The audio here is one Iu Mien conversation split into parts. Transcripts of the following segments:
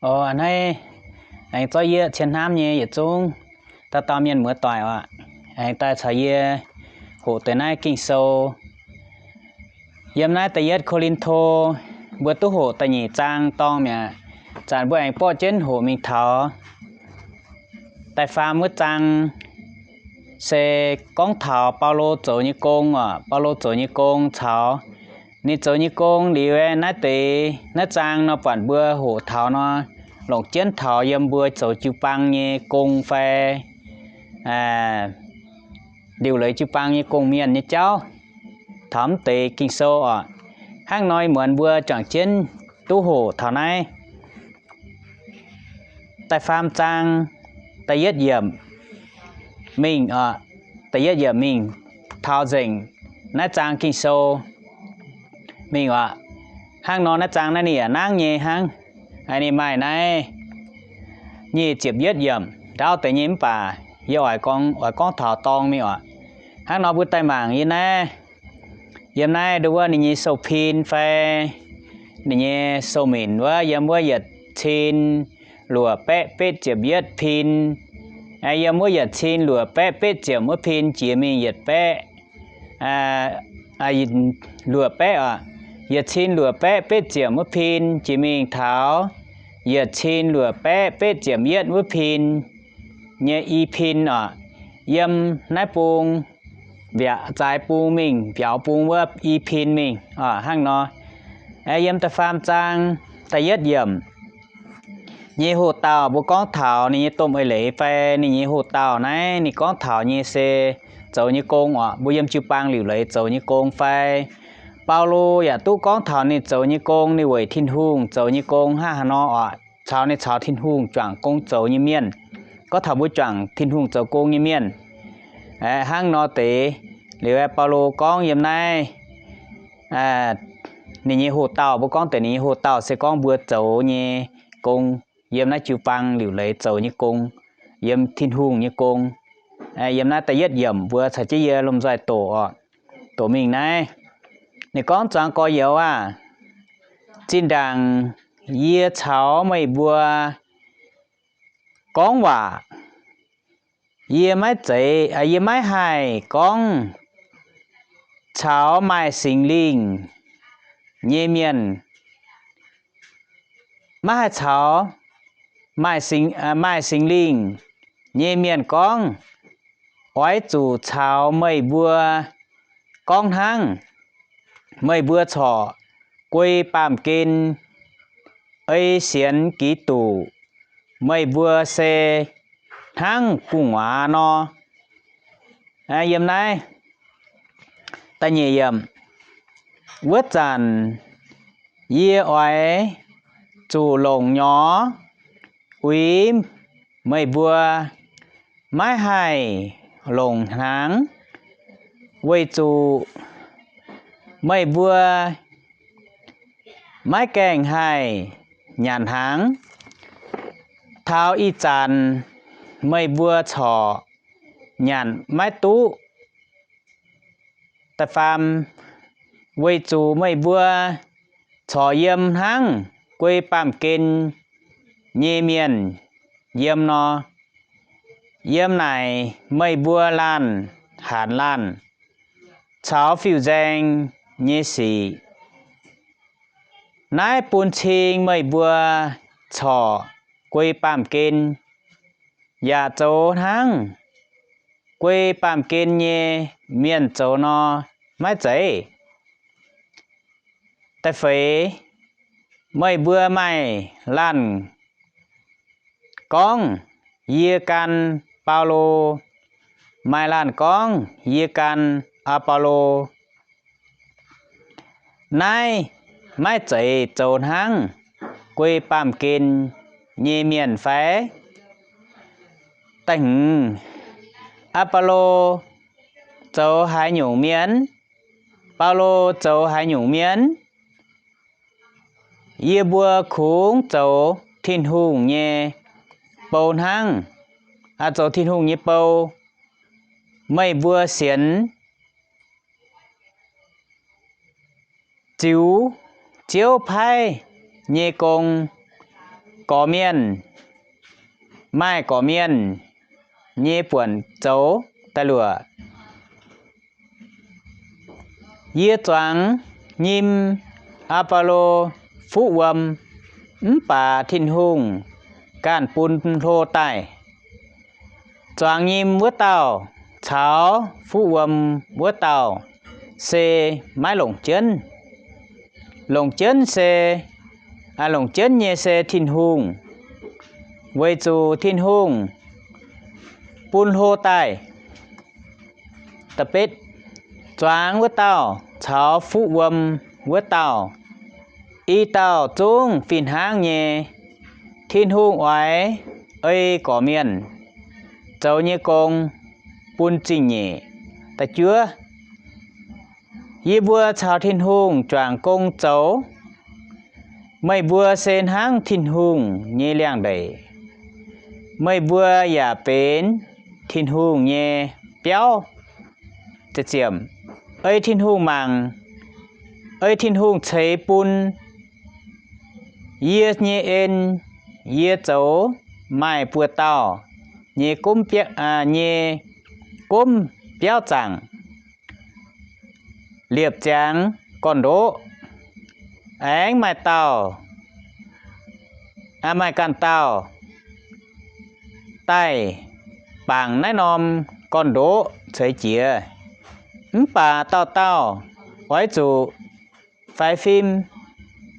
Ov, a'hneiv aengx zorqv yie cien hnamv nyei yietc zungv dauh dauh mienh muoz-doic oc, aengx daaih caux yie hoqc deix naaiv Ging-Sou. Yiem naaiv da'yietv Ko^lin^to, mbuo duqv hoqc da'nyeic zaang dorngh mi'aqv. Zanc mbuo aengx borqv jienv hoqc mingh taux da'faam wuov zaang, se gorngv taux Baulo zoux nyei gong oc. Baulo zoux nyei gong caux ninh zoux nyei gong liuz, naaiv deix naaiv zaang nor buatc mbuo hoqc taux nor, longc jienv taux yiem mbuo zoux jiu-baang nyei gong fai liuc leiz jiu-baang nyei gong-mienh nyei jauv, taux mv deix Ging-Sou oc. Hnangv nor, muonz mbuo juangc jienv duqv hoqc taux naaiv da'faam zaang da'yietv yiemc mingh, da'yietv yiemc mingh taux nzengc naaiv zaang Ging-Sou mingh oc. Hnangv nor, naaiv zaang naaiv ninh yaac nangv nyei hnangv. Ninh maaih naaiv nyic ziepc yietv yiemc ndaauv deix nyei, mv baac yie oix gorngv, oix gorngv taux dorng mingh oc. Hnangv nor, mbuo daaih mangc yie naaiv, yiem naaiv nduov wuov ninh nyei sou-pin fai ninh nyei sou-minc wuov, yiem wuov yietc cin luoqc baeqv betv ziepc yietv pin, yiem wuov yietc cin luoqc baeqv betv ziepc wuov pin jiex mingh yietc baeqv, luoqc baeqv oc, yietc cin luoqc baeqv betv ziepc wuov pin jiex mingh taux yietc cin luoqc baeqv betv ziepc yietv wuov pin nyei i pin oc. Yiem naaiv bung, zaaix bung mingh mbiauz bung wuov i pin mingh oc. Hnangv nor, yiem da'faam zaang da'yietv yiemc nyei hoc-dauh mbuo gorngv taux ninh nyei domh eix leiz fai ninh nyei hoc-dauh naaiv, ninh gorngv taux nyei se zoux nyei gong oc, mbuo yiem jiu-baang liuc leiz zoux nyei gong fai Baulo yaac duqv gorngv taux ninh zoux nyei gong, ninh weic Tin-Hungh zoux nyei gong hnangv haaix nor oc, caux ninh caux Tin-Hungh juangc gong zoux nyei mienh, gorngv taux mbuo juangc Tin-Hungh zoux gong nyei mienh. Hnangv nor deix liuz, Baulo gorngv yiem naaiv ninh nyei hoc-dauh, mbuo gorngv deix ninh nyei hoc-dauh se gorngv mbuo zoux nyei gong, yiem naaiv jiu-baang liuc leiz zoux nyei gong, yiem Tin-Hungh nyei gong. Yiem naaiv da'yietv yiemc mbuo caux jienv yie lomh nzoih doqc oc. Doqc mingh naaiv, ninh gorngv, Zuangx gorx-youz aah! Zinh ndaangc yie caux meih mbuo gorngv waac, yie maiv zeiz, yie maiv haih gorngv caux maaih Singx Lingh nyei mienh, maiv haih caux maaih Singx Lingh nyei mienh gorngv. Oix zuqc caux meih mbuo gorngv hnangv meih mbuo corc guei baamh gen ei sienx Giduc, meih mbuo se hnangv gu'nguaaz nor. Yiem naaiv da'nyeic yiemc, wuov zanc yie oix zuqc longc nyorx uix meih mbuo maiv haih longc hnaangx, weic zuqc meih mbuo maiv gaengh haih nyanc hnaangx. Taux ih zanc meih mbuo corc nyanc maiv duqv. Da'faam, weic zuqc meih mbuo corc yiem hnangv guei baamh gen nyei mienh yiem nor, yiem naaic meih mbuo laanh hanc laanh caux fiuv-nzaeng nyei sic. Naaiv bun cing meih mbuo corc guei baamh gen, yaac zoux hnangv guei baamh gen nyei mienh zoux nor, maiv zeiz? Da'feix, meih mbuo maaih laanh gorngv, Yie gan Baulo. Maaih laanh gorngv, Yie gan Apolo. Naaiv maiv zeiz zoux hnangv guei baamh gen nyei mienh fai? Da'hmz, Apolo zoux haaix nyungc mienh? Baulo zoux haaix nyungc mienh? Yie mbuo kungx zoux Tin-Hungh nyei bou hnangv. Aa, zoux Tin-Hungh nyei bou. Meih mbuo sienx ziux Ziouv paaiv nyei gong, gorqv-mienh, maaih gorqv-mienh nyei buonc zoux daaih luoqc. Yie zuangx nyim Apolo fuqv wuom, mv baac Tin-Hungh ganh bun hlo daaih. Zuangx nyim wuov dauh caux fuqv wuom wuov dauh se maiv longc jienv. Longc jienv se, longc jienv nyei se Tin-Hungh, weic zuqc Tin-Hungh bun hlo daaih. Zuangx wuov dauh caux fuqv wuom wuov dauh, i dauh zungv fih hnangv nyei. Tin-Hungh oix ei gorqv-mienh zoux nyei gong bun zingh nyeic. Da'juov, yie mbuo caux Tin-Hungh juangc gong zoux. Meih mbuo se hnangv Tin-Hungh nyei liangx-ndeic. Meih mbuo yaac benx Tin-Hungh nyei biauv. Ei Tin-Hungh mangc, ei Tin-Hungh ceix bun yie nyei en, yie zoux maaih buoz-dauh nyei gomv, nyei gomv biauv zaangc, liepc ziangx gorn-ndoqv. Aengx maaih dauh, maaih ganh dauh daaih bangc naaiv norm gorn-ndoqv ceix jiez. Mv baac dauh dauh oix zuqc faix fim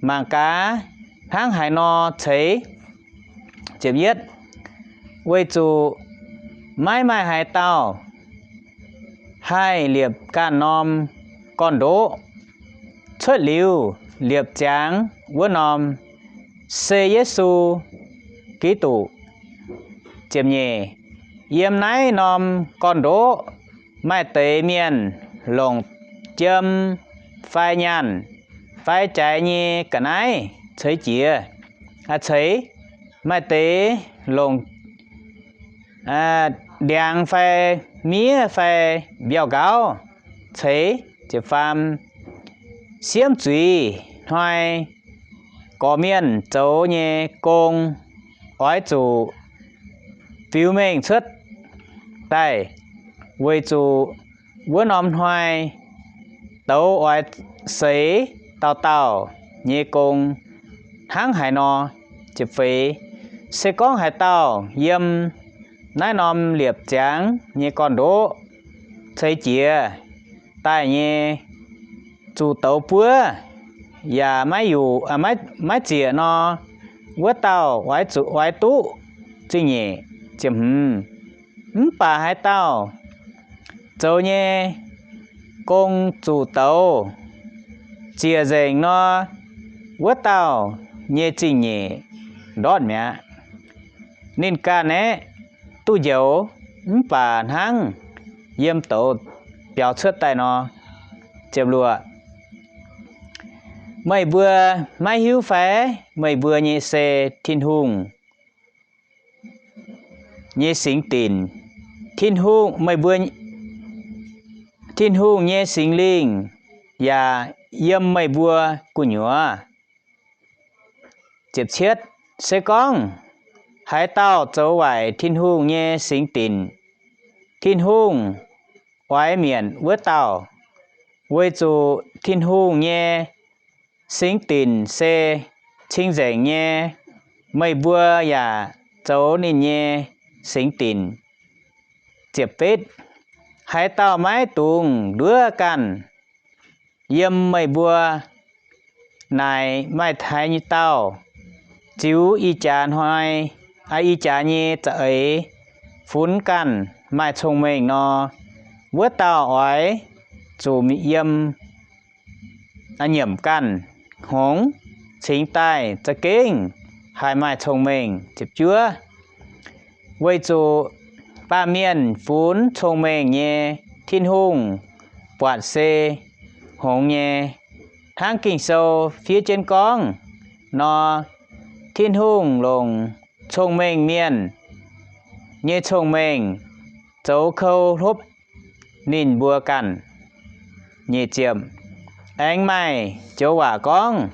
mangc gaax hnangv haaix nor ceix. Weic zuqc maiv maaih haaix dauh haih liepc ganh norm gorn-ndoqv. Cuotv liuz liepc ziangx wuov norm se Yesu Giduc. Ziepc nyeic, yiem naaiv norm gorn-ndoqv maaih deix mienh longc jiem fai nyaanh fai jaaix nyei ga'naaiv ceix jiez, ceix. Maaih deix longc ndiangx fai miev fai mbiauh nqauv ceix. Ziepc faam, siemv zuiz hnoi gorqv-mienh zoux nyei gong oix zuqc fiuv mengh cuotv daaih, weic zuqc wuov norm hnoi douz oix seix dauh dauh nyei gong hnangv haaix nor. Ziepc feix, se gorngv haaix dauh yiem naaiv norm liepc ziangx nyei gorn-ndoqv ceix jiez daaih nyei, zuqc douz buov yaac maiv yuqc, maiv zieqc nor, wuov dauh oix zuqc oix duqv zingh nyeic. Ziepc hmz, mv baac haaix dauh zoux nyei gong zuqc douz ziec nzengc nor, wuov dauh nyei zingh nyeic ndortv mi'aqv. Ninh ganh aeqv, duqv njoux, mv baac hnangv yiem douz biaux cuotv daaih nor. Ziepc luoqc, meih mbuo maiv hiuv fai? Meih mbuo nyei se Tin-Hungh nyei singx dinc. Tin-Hungh, meih mbuo, Tin-Hungh nyei Singx Lingh yaac yiem meih mbuo gu'nyuoz. Ziepc cietv, se gorngv haaix dauh zoux waaic Tin-Hungh nyei singx dinc, Tin-Hungh oix mietc wuov dauh, weic zuqc Tin-Hungh nyei singx dinc se cing-nzengc nyei. Meih mbuo yaac zoux ninh nyei singx dinc. Ziepc betv, haaix dauh maiv dungx nduov ganh, yiem meih mbuo naaic maaih haaix nyei dauh ziux ih jaax hnoi, ih jaax nyei za'eix funx ganh maaih cong-mengh nor, wuov dauh oix zuqc yiem nyiemc ganh hngongx cingx daaih za'gengh haih maaih cong-mengh. Ziepc juov, weic zuqc baamh mienh funx cong-mengh nyei, Tin-Hungh buatc se hngongx nyei. Hnangv Ging-Sou fiev jienv gorngv nor, Tin-Hungh longc cong-mengh mienh nyei cong-mengh zoux kouv hlopv ninh mbuo ganh. Nyic ziepc, aengx maaih joux waac gorngv,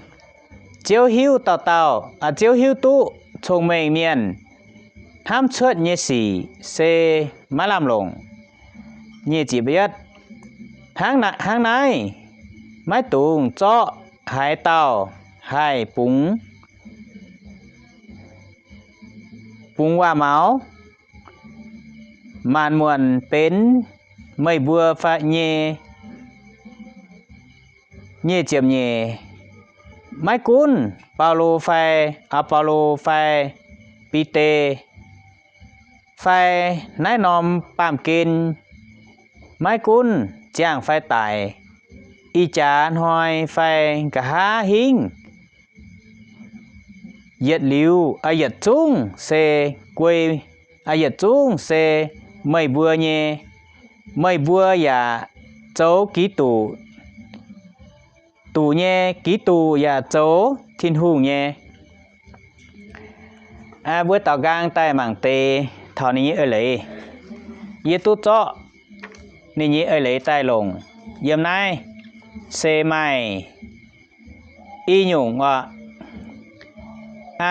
Ziouv hiuv dauh dauh, Ziouv hiuv duqv cong-mengh mienh hnamv cuotv nyei sic se maiv lamh longc. Nyic ziepc yietv, hnangv naaiv maiv dungx zorqv haaix dauh haih bungx, bungx waac-maux. Maanc muonc benx meih mbuo fai nyei. Nyic ziepc nyeic, maiv gunv Baulo fai, aa, Baulo fai Bide fai naaiv norm baamh gen, maiv gunv ziangh fai daic, ih jaax hnoi fai nqa'haav hingv, yietc liuz, yietc zungv se guei, yietc zungv se meih mbuo nyei. Meih mbuo yaac zoux Giduc, duqv nyei Giduc yaac zoux Tin-Hungh nyei. Mbuo daaux nqaang daaih mangc deix taux ninh nyei eix leiz. Yie duqv zorqv ninh nyei eix leiz daaih longc yiem naaiv se maaih i nyungc oc,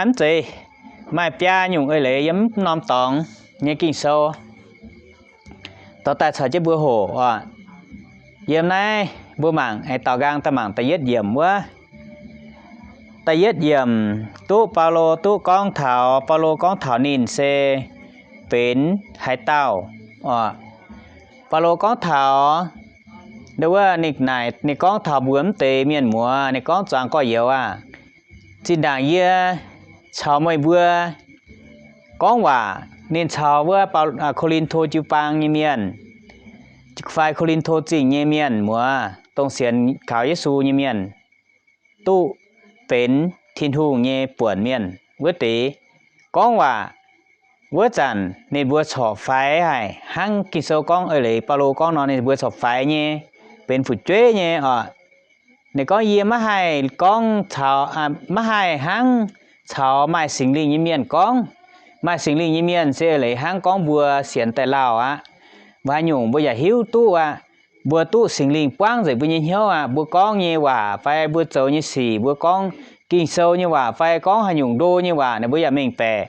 mv zeiz, maaih biaa nyungc eix leiz yiem norm dorngx nyei Ging-Sou. Dorh daaih caux jienv mbuo hoqc oc. Yiem naaiv mbuo mangc, daaux nqaang daaih mangc da'yietv yiemc wuov. Da'yietv yiemc duqv Baulo duqv gorngv taux, Baulo gorngv taux ninh se benx haaix dauh oc. Baulo gorngv taux, wuov ninh naaic, ninh gorngv taux mbuo mv deix mienh muoz, ninh gorngv zuangx gorx-youz aah, zinh ndaangc yie caux meih mbuo gorngv waac, ninh caux wuov Ko^lin^to jiu-baang nyei mienh fai Ko^lin^to Zingh nyei mienh muoz, dongh sienx kaux Yesu nyei mienh, duqv benx Tin-Hungh nyei buonc mienh wuov deix gorngv waac. Wuov zanc ninh mbuo corc faix haic, hnangv Ging-Sou gorngv eix leiz Baulo gorngv nor, ninh mbuo corc faix nyei, benx fu'jueiv nyei oc. Ninh gorngv, yie maiv haih gorngv caux, maiv haih hnangv caux maaih Singx Lingh nyei mienh gorngv. Maaih Singx Lingh nyei mienh se eix leiz hnangv gorngv mbuo sienx daaih lauh aqv. Mbuo haaix nyungc mbuo yaac hiuv duqv aqv. Mbuo duqv Singx Lingh buangv nzengc mbuo nyei hnyouv aqv. Mbuo gorngv nyei waac fai mbuo zoux nyei sic, mbuo gorngv Ging-Sou nyei waac fai gorngv haaix nyungc ndo nyei waac naaic mbuo yaac mengh baeqc.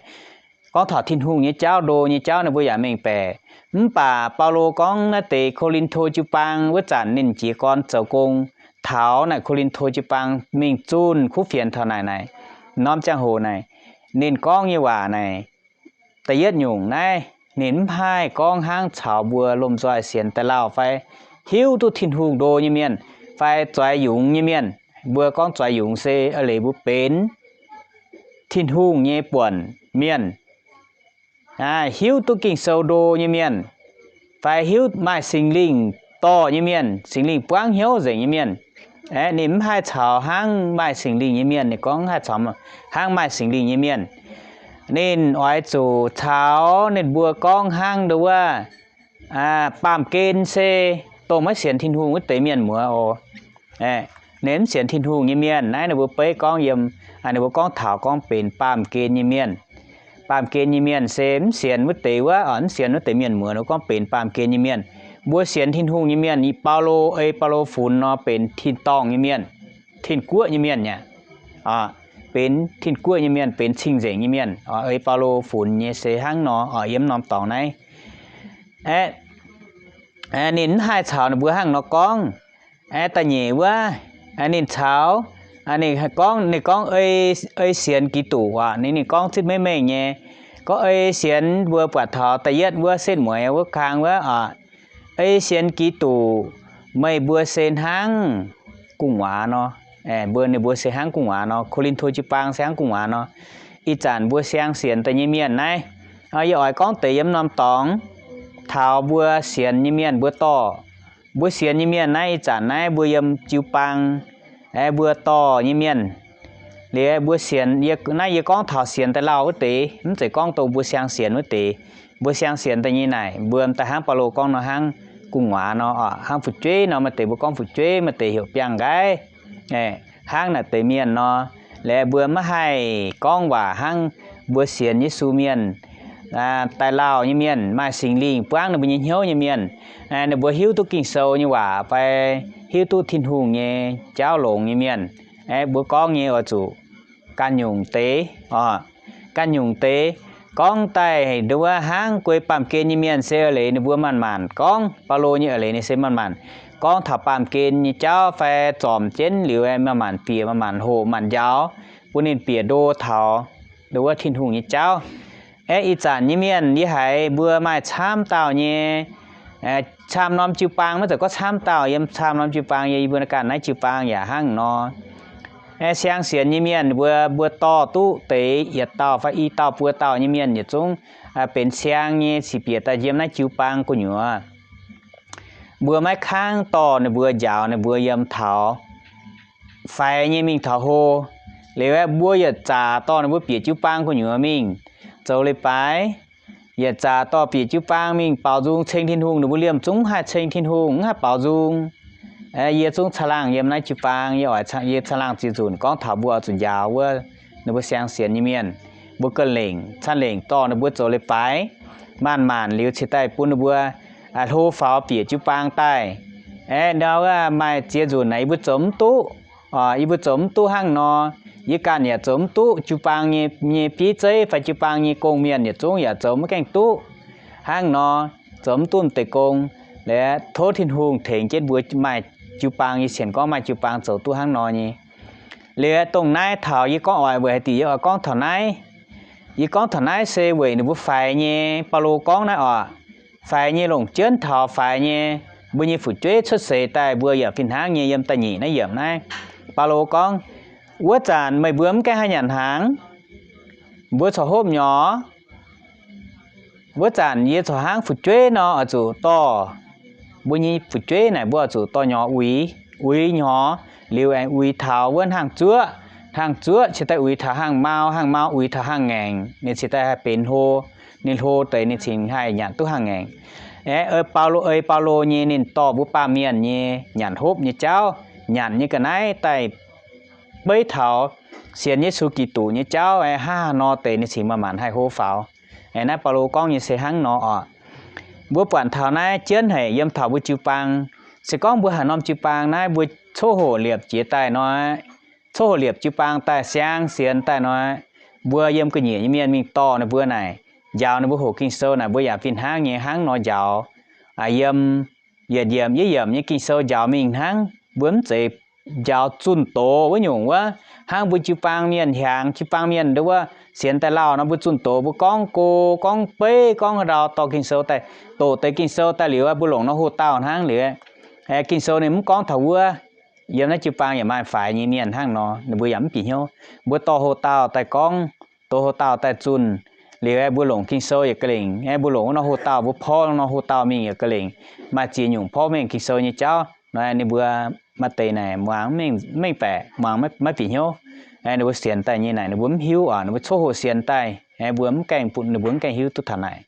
Gorngv taux Tin-Hungh nyei jauv, ndo nyei jauv naaic mbuo yaac mengh baeqc. Mv baac Baulo gorngv naaiv deix Ko^lin^to jiu-baang wuov zanc ninh jiez gorn zoux gong taux naaic Ko^lin^to jiu-baang mingh zunh kuv fienx taux naaic naaic, norm ziangh hoc naaic, ninh gorngv nyei waac naaic, da'yietv nyungc naaiv, ninh mv haih gorngv hnangv caux mbuo lomh nzoih sienx daaih lauh fai hiuv duqv Tin-Hungh ndo nyei mienh fai zoix yungz nyei mienh. Mbuo gorngv zoix yungz se eix leiz mbuo benx Tin-Hungh nyei buonc mienh, hiuv duqv Ging-Sou ndo nyei mienh, fai hiuv maaih Singx Lingh dorh nyei mienh, Singx Lingh buangv hnyouv nzengc nyei mienh. Aeqv, ninh mv haih caux hnangv maaih Singx Lingh nyei mienh, ninh gorngv haih caux hnangv maaih Singx Lingh nyei mienh. Ninh oix zuqc caux ninh mbuo gorngv hnangv ndo wuov, baamh gen se dongh maiv sienx Tin-Hungh wuov deix mienh muoz oc. Ninh mv sienx Tin-Hungh nyei mienh, naaiv ninh mbuo beiv gorngv yiem, ninh mbuo gorngv taux gorngv benx baamh gen nyei mienh. Baamh gen nyei mienh se mv sienx wuov deix wuov, mv sienx wuov deix mienh muoz, ninh mbuo gorngv benx baamh gen nyei mienh. Mbuo sienx Tin-Hungh nyei mienh, Baulo ei Baulo funx nor benx tin-dorngh nyei mienh, tin-guoqv nyei mienh aqv. Benx tin-guoqv nyei mienh, benx cing-nzengc nyei mienh. Ei Baulo funx nyei se hnangv nor, yiem norm dorngx naaiv. Ninh mv haih caux ninh mbuo hnangv nor gorngv. Da'nyeic wuov, ninh caux, ninh gorngv, ninh gorngv ei sienx Giduc aqv. Ninh, ninh gorngv zipv maiv mengh nyei. Gorngv ei sienx, mbuo buatc taux da'yietv wuov setv mueiz wuov kang wuov, ei sienx Giduc, meih mbuo se hnangv gu'nguaaz nor. Mbuo, ninh mbuo se hnangv gu'nguaaz nor. Ko^lin^to jiu-baang se hnangv gu'nguaaz nor. Ih zanc mbuo siang sienx daaih nyei mienh naaiv, yie oix gorngv deix yiem norm dorngx taux mbuo sienx nyei mienh mbuo dorh. Mbuo sienx nyei mienh naaiv, ih zanc naaiv mbuo yiem jiu-baang, mbuo dorh nyei mienh. Liuz mbuo sienx, naaiv yie gorngv taux sienx daaih lauh wuov deix, mv zeiz gorngv dongh mbuo siang sienx wuov deix. Mbuo siang sienx daaih nyei naaic, mbuo m'daaih hnangv Baulo gorngv nor, hnangv gu'nguaaz nor, hnangv fu'jueiv nor. Maaih deix mbuo gorngv fu'jueiv, maaih deix heuc biangh-nqaiv, hnangv naaic deix mienh nor. Liuz mbuo maiv haih gorngv waac hnangv mbuo sienx Yesu mienh, daaih lauh nyei mienh, maaih Singx Lingh buangv ninh mbuo nyei hnyouv nyei mienh, ninh mbuo hiuv duqv Ging-Sou nyei waac fai hiuv duqv Tin-Hungh nyei jauv longx nyei mienh. Mbuo gorngv nyei oix zuqc ganh nyungc deix oc. ganh nyungc deix gorngv daaih nduov hnangv guei baamh gen nyei mienh se eix leiz ninh mbuo manc-manc gorngv, Baulo nyei eix leiz ninh se manc-manc gorngv taux baamh gen nyei jauv fai zormc jienv liuz manc-manc bieqc manc-manc hoqc manc-manc njaaux bun ninh bieqc ndo taux nduov Tin-Hungh nyei jauv. Aeqv, ih zanc nyei mienh yie haiz mbuo maaih camv dauh nyei, camv norm jiu-baang, maiv zeiz gorngv camv dauh, yiem camv norm jiu-baang, yie mbuo ganh naaiv jiu-baang yaac hnangv nor. Aeqv, siang sienx nyei mienh mbuo, mbuo dorh duqv deix yietc dauh fai i dauh buo dauh nyei mienh yietc zungv benx siang nyei cingx bieqc daaih yiem naaiv jiu-baang gu'nyuoz. Mbuo maiv kangv dorh ninh mbuo njaaux ninh mbuo yiem taux faix nyei mingh taux hlo. Liuz aeqv, mbuo yietc zaqc dorh ninh mbuo bieqc jiu-baang gu'nyuoz mingh zoux leiz-baaix, yietc zaqc dorh bieqc jiu-baang mingh baaux nzung ceng Tin-Hungh, ninh mbuo liemh zungv mv haih ceng Tin-Hungh, mv haih baaux nzung. Yie zungv caangh laangh yiem naaiv jiu-baang, yie oix, yie caangh laangh ziex nzunc gorngv taux mbuo oix zuqc njaaux wuov ninh mbuo siang sienx nyei mienh, mbuo ganh lengc, caangh lengc dorh ninh mbuo zoux leiz-baaix, maanc-maanc liuz cingx daaih bun ninh mbuo hlo faaux bieqc jiu-baang daaih. Aeqv, ndau maaih ziex nzunc naaic yie mbuo zoux mv duqv, yie mbuo zoux mv duqv hnangv nor, yie ganh yaac zoux mv duqv, jiu-baang nyei, nyei bieiv zeiv fai jiu-baang nyei gong-mienh yietc zungv yaac zoux maiv gaengh duqv hnangv nor, zoux mv duqv m'deix gong. Liuz tov Tin-Hungh tengx jienv mbuo maaih jiu-baang nyei sienx gorngv maaih jiu-baang zoux duqv hnangv nor nyei. Liuz dongh naaiv taux yie gorngv oix weic haaix diuc yie oix gorngv taux naaiv. Yie gorngv taux naaiv se weic ninh mbuo faix nyei, Baulo gorngv naaiv oc, faix nyei longc jienv taux faix nyei, mbuo nyei fu'jueiv cuotv seix daaih mbuo yaac fih hnangv nyei yiem da'nyeic naaiv yiemc naaiv. Baulo gorngv, wuov zanc meih mbuo mv gaengh haih nyanc hnaangx, mbuo corc hopv nyorx. Wuov zanc yie corc hnangv fu'jueiv nor oix zuqc dorh, mbuo nyei fu'jueiv naaic mbuo oix zuqc dorh nyorx uix, uix nyorx liuz aengx uix taux wuov hnaangx zuoqv, hnaangx zuoqv cingx daaih uix taux hnaangx mau, hnaangx mau uix taux hnaangx ngaengc, ninh cingx daaih haih benx hlo. Ninh hlo deix ninh cingx haih nyanc duqv hnaangx ngaengc. Aeqv, ei Baulo, ei Baulo nyei ninh dorh mbuo baamh mienh nyei nyanc hopv nyei jauv, nyanc nyei ga'naaiv daaih beiv taux sienx Yesu Giduc nyei jauv, aeqv, hnangv haaix nor deix ninh cingx maaih maanc haih hlo faaux. Aeqv, naaiv Baulo gorngv nyei se hnangv nor oc. Mbuo buatc taux naaiv jienv haic yiem taux mbuo jiu-baang. Se gorngv mbuo haaix norm jiu-baang naaiv mbuo coqv hoqc liepc jiez daaih nor, coqv hoqc liepc jiu-baang daaih siang sienx daaih nor, mbuo yiem ga'nyiec nyei mienh mingh dorh ninh mbuo naaic, njaaux ninh mbuo hoqc Ging-Sou naaic, mbuo yaac fih hnangv nyei hnangv nor njaaux. Yiem yietc yiemc yietc yiemc nyei Ging-Sou njaaux mingh hnangv, mbuo mv zeiz njaaux zunh doz wuov nyungc wuov, hnangv mbuo jiu-baang mienh hiaangx, jiu-baang mienh nduov wuov sienx daaih lauh nor, mbuo zunh doz, mbuo gorngv go, gorngv beiv, gorngv haaix ndau dorh Ging-Sou daaih, doqc deix Ging-Sou daaih liuz, mbuo longc nor hoqc dauh hnangv liuz. Ging-Sou ninh mv gorngv taux wuov. Yiem naaiv jiu-baang yaac maaih faix nyei mienh hnangv nor, ninh mbuo yaac mv bieqc hnyouv. Mbuo dorh hoqc dauh daaih gorngv, dorh hoqc dauh daaih zunh liuz, mbuo longc Ging-Sou yaac ga'lengc. Mbuo longc wuov nor hoqc dauh, mbuo porv nor hoqc dauh mingh yaac ga'lengc. Maaih ziex nyungc porv mengh Ging-Sou nyei jauv nor, ninh mbuo maaih deix naaic muangx mv mengh baeqc, muangx maiv bieqc hnyouv. Ninh mbuo sienx daaih nyei naaic ninh mbuo mv hiuv oc, ninh mbuo coqv hoqc sienx daaih, mbuo mv gaengh, ninh mbuo mv gaengh hiuv duqv taux naaic.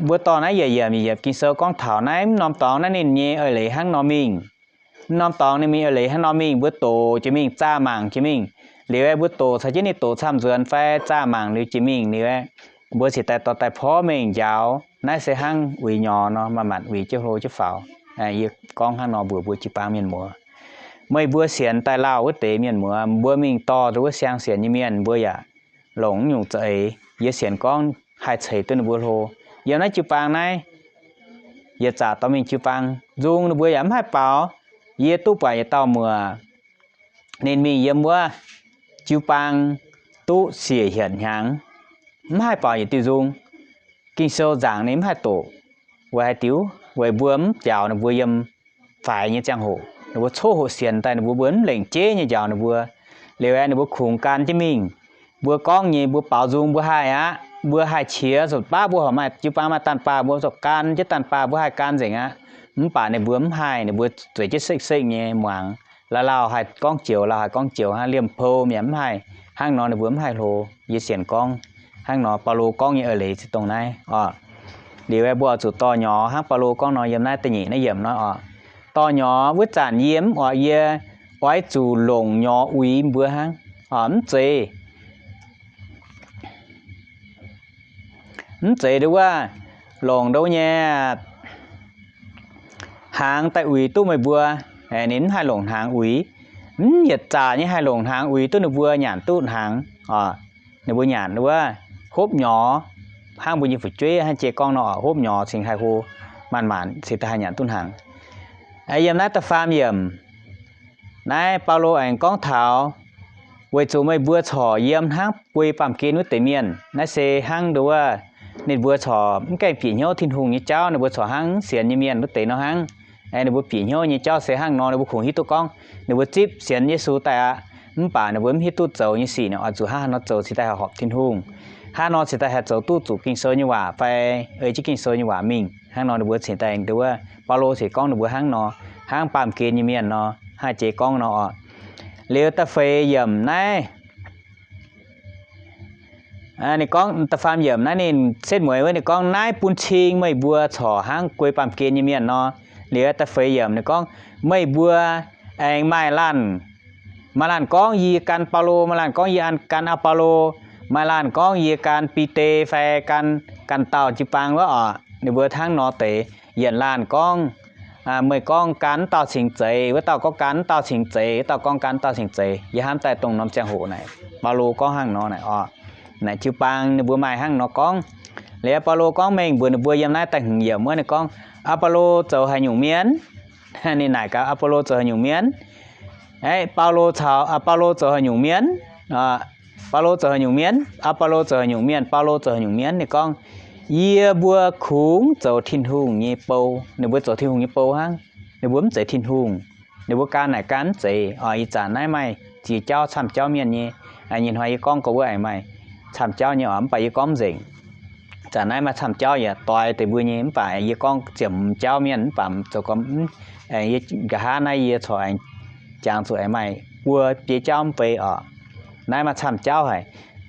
Mbuo dorh naaiv yietc yiemc yietc yiemc Ging-Sou gorngv taux naaiv mv norm dorngx naaiv ninh nyei eix leiz hnangv nor mingh. Mv norm dorngx ninh mingh eix leiz hnangv nor mingh, mbuo doqc jiex mingh, zaah mangc jiex mingh. Liuz mbuo doqc caux jienv ninh doqc camv-nzuonx fai zaah mangc liuz jiex mingh liuz, mbuo cingx daaih dorh daaih porv mengh njaaux. Naaiv se hnangv uix nyorx nor, maaih maanc uix jienv hlo jienv faaux. Yie gorngv hnangv nor mbuox mbuo jiu-baang mienh muoz, meih mbuo sienx daaih lauh wuov deix mienh muoz, mbuo mingh dorh nduov wuov siang sienx nyei mienh, mbuo yaac longc nyungc za'eix. Yie sienx gorngv haih ceix duqv ninh mbuo hlo. Yiem naaiv jiu-baang naaiv, yietc zaqc dorh mingh jiu-baang nzung ninh mbuo yaac mv haih baaux. Yie duqv buatc yietc dauh muoc, ninh mingh yiem wuov jiu-baang duqv siec hietc hnyangx, mv haih baaux yietc diuh nzung. Ging-Sou nzaangc ninh mv haih doqc. Weic haaix diuc? Weic mbuo mv njaaux ninh mbuo yiem faix nyei ziangh hoc, ninh mbuo coqv hoqc sienx daaih ninh mbuo, mbuo mv lengc jeiv nyei njaaux ninh mbuo. Liuz aeqv, ninh mbuo kungx gan jienv mingh. Mbuo gorngv nyei mbuo baaux nzung mbuo haih aqv, mbuo haih qiex, zorqv baav mbuo horpc maaih jiu-baang maaih daanh baah, mbuo zorqv gan jienv daanh baah, mbuo haih gan nzengc aqv. Mv baac ninh mbuo mv haih, ninh mbuo zueiz jienv sekv-sekv nyei muangx. Lauh lauh haih gorngv joux, lauh haih gorngv joux hnangv, liemh pou mi'aqv mv haih. Hnangv nor ninh mbuo mv haih hlo. Yie sienx gorngv hnangv nor, Baulo gorngv nyei eix leiz se dongh naaiv oc. Liuz aeqv, mbuo oix zuqc dorh nyorx hnangv Baulo gorngv nor, yiem naaiv da'nyeic naaiv yiemc nor oc. Dorh nyorx wuov zanc yie mv oix, yie oix zuqc longc nyorx uix mbuo hnangv, mv zeiz, mv zeiz nduov wuov longc nduov nyei hnaangx daaih uix duqv meih mbuo. Ninh mv haih longc hnaangx uix. Mv yietc zaqc nyei haih longc hnaangx uix duqv ninh mbuo nyanc duqv hnaangx oc. ninh mbuo nyanc wuov, hopv nyorx, hnangv mbuo nyei fu'jueiv hnangv jiex gorngv nor, hopv nyorx cingx haih hlo, maanc-maanc cingx daaih haih nyanc duqv hnaangx. Yiem naaiv da'faam yiemc naaiv Baulo aengx gorngv taux, weic zuqc meih mbuo corc yiem hnangv guei baamh gen wuov deix mienh. Naaiv se hnangv nduov, ninh mbuo corc mv gaengh bieqc hnyouv Tin-Hungh nyei jauv, ninh mbuo corc hnangv mv sienx nyei mienh wuov deix nor hnangv. Ninh mbuo bieqc hnyouv nyei jauv se hnangv nor, ninh mbuo kungx hiuv duqv gorngv ninh mbuo zipv sienx Yesu daaih aqv, mv baac ninh mbuo mv hiuv duqv zoux nyei sic, ninh oix zuqc hnangv haaix nor zoux cingx daaih haih horpc Tin-Hungh, hnangv nor cingx daaih haih zoux duqv zuqc Ging-Sou nyei waac fai ei jienv Ging-Sou nyei waac mingh. Hnangv nor ninh mbuo cingx daaih nduov, Baulo cingx gorngv ninh mbuo hnangv nor, hnangv baamh gen nyei mienh nor, hnangv jiex gorngv nor oc. Liuz da'feix yiemc naaiv, ninh gorngv da'faam yiemc naaiv ninh setv mueiz wuov, ninh gorngv, naaiv bun cing meih mbuo corc hnangv guei baamh gen nyei mienh nor. Liuz da'feix yiemc ninh gorngv, meih mbuo aengx maaih laanh, maaih laanh gorngv yie gan Baulo, maaih laanh gorngv yie gan Apolo, maaih laanh gorngv yie gan Bide fai gan, ganh dauh jiu-baang wuov oc. Ninh mbuo hnangv nor deix, yietc laanh gorngv, meih gorngv gan wuov dauh cingx zeiz, wuov dauh gorngv gan wuov dauh cingx zeiz, wuov dauh gorngv gan wuov dauh cingx zeiz. Yie hnamv daaih dongh norm ziangh hoc naaic, Baulo gorngv hnangv nor naaic oc. Naaic jiu-baang ninh mbuo maaih hnangv nor gorngv. Liuz Baulo gorngv mengh mbuox ninh mbuo yiem naaiv da'hmz yiemc wuov, ninh gorngv, Apolo zoux haaix nyungc mienh? Ninh naaic gaax Apolo zoux haaix nyungc mienh. Aeqv, Baulo caux, Baulo zoux haaix nyungc mienh? Baulo zoux haaix nyungc mienh? Apolo zoux haaix nyungc mienh? Baulo zoux haaix nyungc mienh? Ninh gorngv, yie mbuo kungx zoux Tin-Hungh nyei bou. Ninh mbuo zoux Tin-Hungh nyei bou hnangv. Ninh mbuo mv zeiz Tin-Hungh. Ninh mbuo gan naaic gan mv zeiz oc. Ih zanc naaiv maaih ziex jauv camv jauv mienh nyei. Nyei hnoi yie gorngv gorx wuov aengx maaih camv jauv nyei oc, mv baac yie gorngv mv nzengc. Zanc naaiv maaih camv jauv yaac doix deix mbuo nyei, mv baac yie gorngv ziepc hmz jauv mienh, mv baac zoux gorngv, yie nqa'haav naaiv yie corc aengx jangx zuqc aengx maaih buo biei jauv mv bei oc. Naaiv maaih camv jauv haic.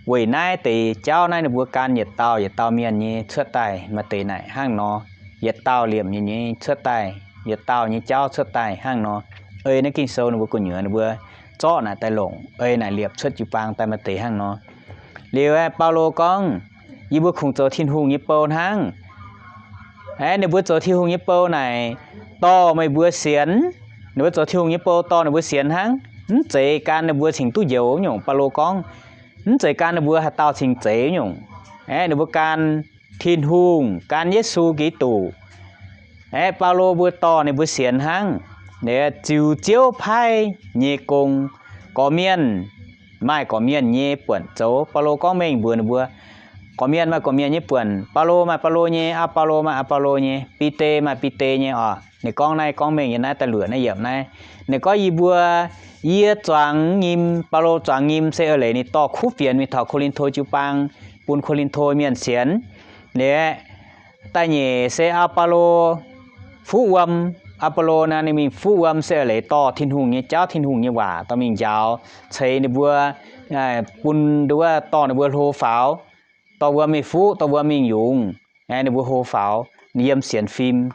Weic naaiv deix jauv naaiv ninh mbuo gan yietc dauh yietc dauh mienh nyei cuotv daaih maaih deix naaic hnangv nor, yietc dauh liemh nyei nyei cuotv daaih, yietc dauh nyei jauv cuotv daaih hnangv nor. Ei naaiv Ging-Sou ninh mbuo gu'nyuoz ninh mbuo zorqv naaic daaih longc, ei naaic liepc cuotv jiu-baang daaih maaih deix hnangv nor. Liuz aeqv, Baulo gorngv, yie mbuo kungx zoux Tin-Hungh nyei bou hnangv. Aeqv, ninh mbuo zoux Tin-Hungh nyei bou naaic, dorh meih mbuo sienx. Ninh mbuo zoux Tin-Hungh nyei bou dorh ninh mbuo sienx hnangv. Mv zeiz gan ninh mbuo cingx duqv njoux nyungc. Baulo gorngv, mv zeiz gan ninh mbuo haaix dauh cingx zeiz nyungc. Aeqv, ninh mbuo gan Tin-Hungh, gan Yesu Giduc. Aeqv, Baulo mbuo dorh ninh mbuo sienx hnangv. Ziux Ziouv paaiv nyei gong, gorqv-mienh maaih gorqv-mienh nyei buonc zoux. Baulo gorngv mengh mbuox ninh mbuo, gorqv-mienh maaih gorqv-mienh nyei buonc. Baulo maaih Baulo nyei, Apolo maaih Apolo nyei, Bide maaih Bide nyei oc. Ninh gorngv naaiv gorngv mengh nyei naaiv da'luoqc naaiv yiemc naaiv. Ninh gorngv yie mbuo, yie zuangx nyim, Baulo zuangx nyim se eix leiz ninh dorh kuv fienx mingh taux Ko^lin^to jiu-baang, bun Ko^lin^to mienh sienx. Liuz aeqv, da'nyeic se Apolo fuqv wuom. Apolo naaiv ninh mingh fuqv wuom se eix leiz dorh Tin-Hungh nyei jauv, Tin-Hungh nyei waac dorh mingh njaaux, ceix ninh mbuo, bun nduov dorh ninh mbuo hlo faaux, dorh wuom mingh fuqv, dorh wuom mingh yungz, ninh mbuo hlo faaux, yiem sienx fim,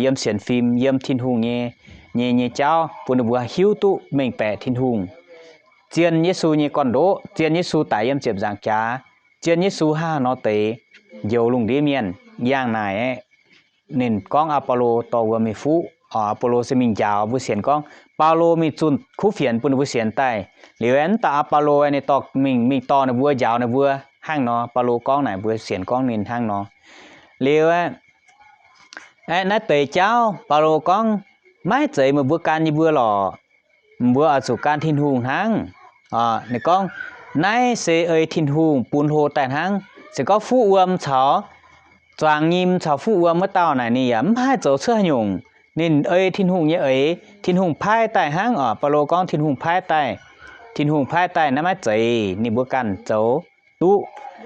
yiem sienx fim, yiem Tin-Hungh nyei, nyei, nyei jauv, bun ninh mbuo hiuv duqv mengh baeqc Tin-Hungh, zien Yesu nyei gorn-ndoqv, zien Yesu daic yiem ziepc nzaangc jaax, zien Yesu hnangv haaix nor deix njoux lungh ndiev mienh. Yangh naaic aeqv, ninh gorngv Apolo dorh wuom mingh fuqv. Apolo se mingh njaaux mbuo sienx gorngv Baulo mingh zunh kuv fienx bun ninh mbuo sienx daaih. Liuz aeqv, mv dauh Apolo aeqv, ninh dorh mingh, mingh dorh ninh mbuo, njaaux ninh mbuo hnangv nor. Baulo gorngv naaic mbuo sienx gorngv ninh hnangv nor. Liuz aeqv, aeqv, naaiv deix jauv Baulo gorngv, maiv zeiz meih mbuo gan yie mbuo lorqc. Mbuo oix zuqc gan Tin-Hungh hnangv. Ninh gorngv, naaiv se ei Tin-Hungh bun hlo daaih hnangv. Se gorngv fuqv wuom caux zuangx nyim caux fuqv wuom wuov dauh naaic ninh yaac mv haih zoux cuotv haaix nyungc. Ninh ei Tin-Hungh nyei eix, Tin-Hungh paaiv daaih hnangv oc. Baulo gorngv Tin-Hungh paaiv daaih. Tin-Hungh paaiv daaih naaiv maiv zeiz ninh mbuo ganh zoux duqv.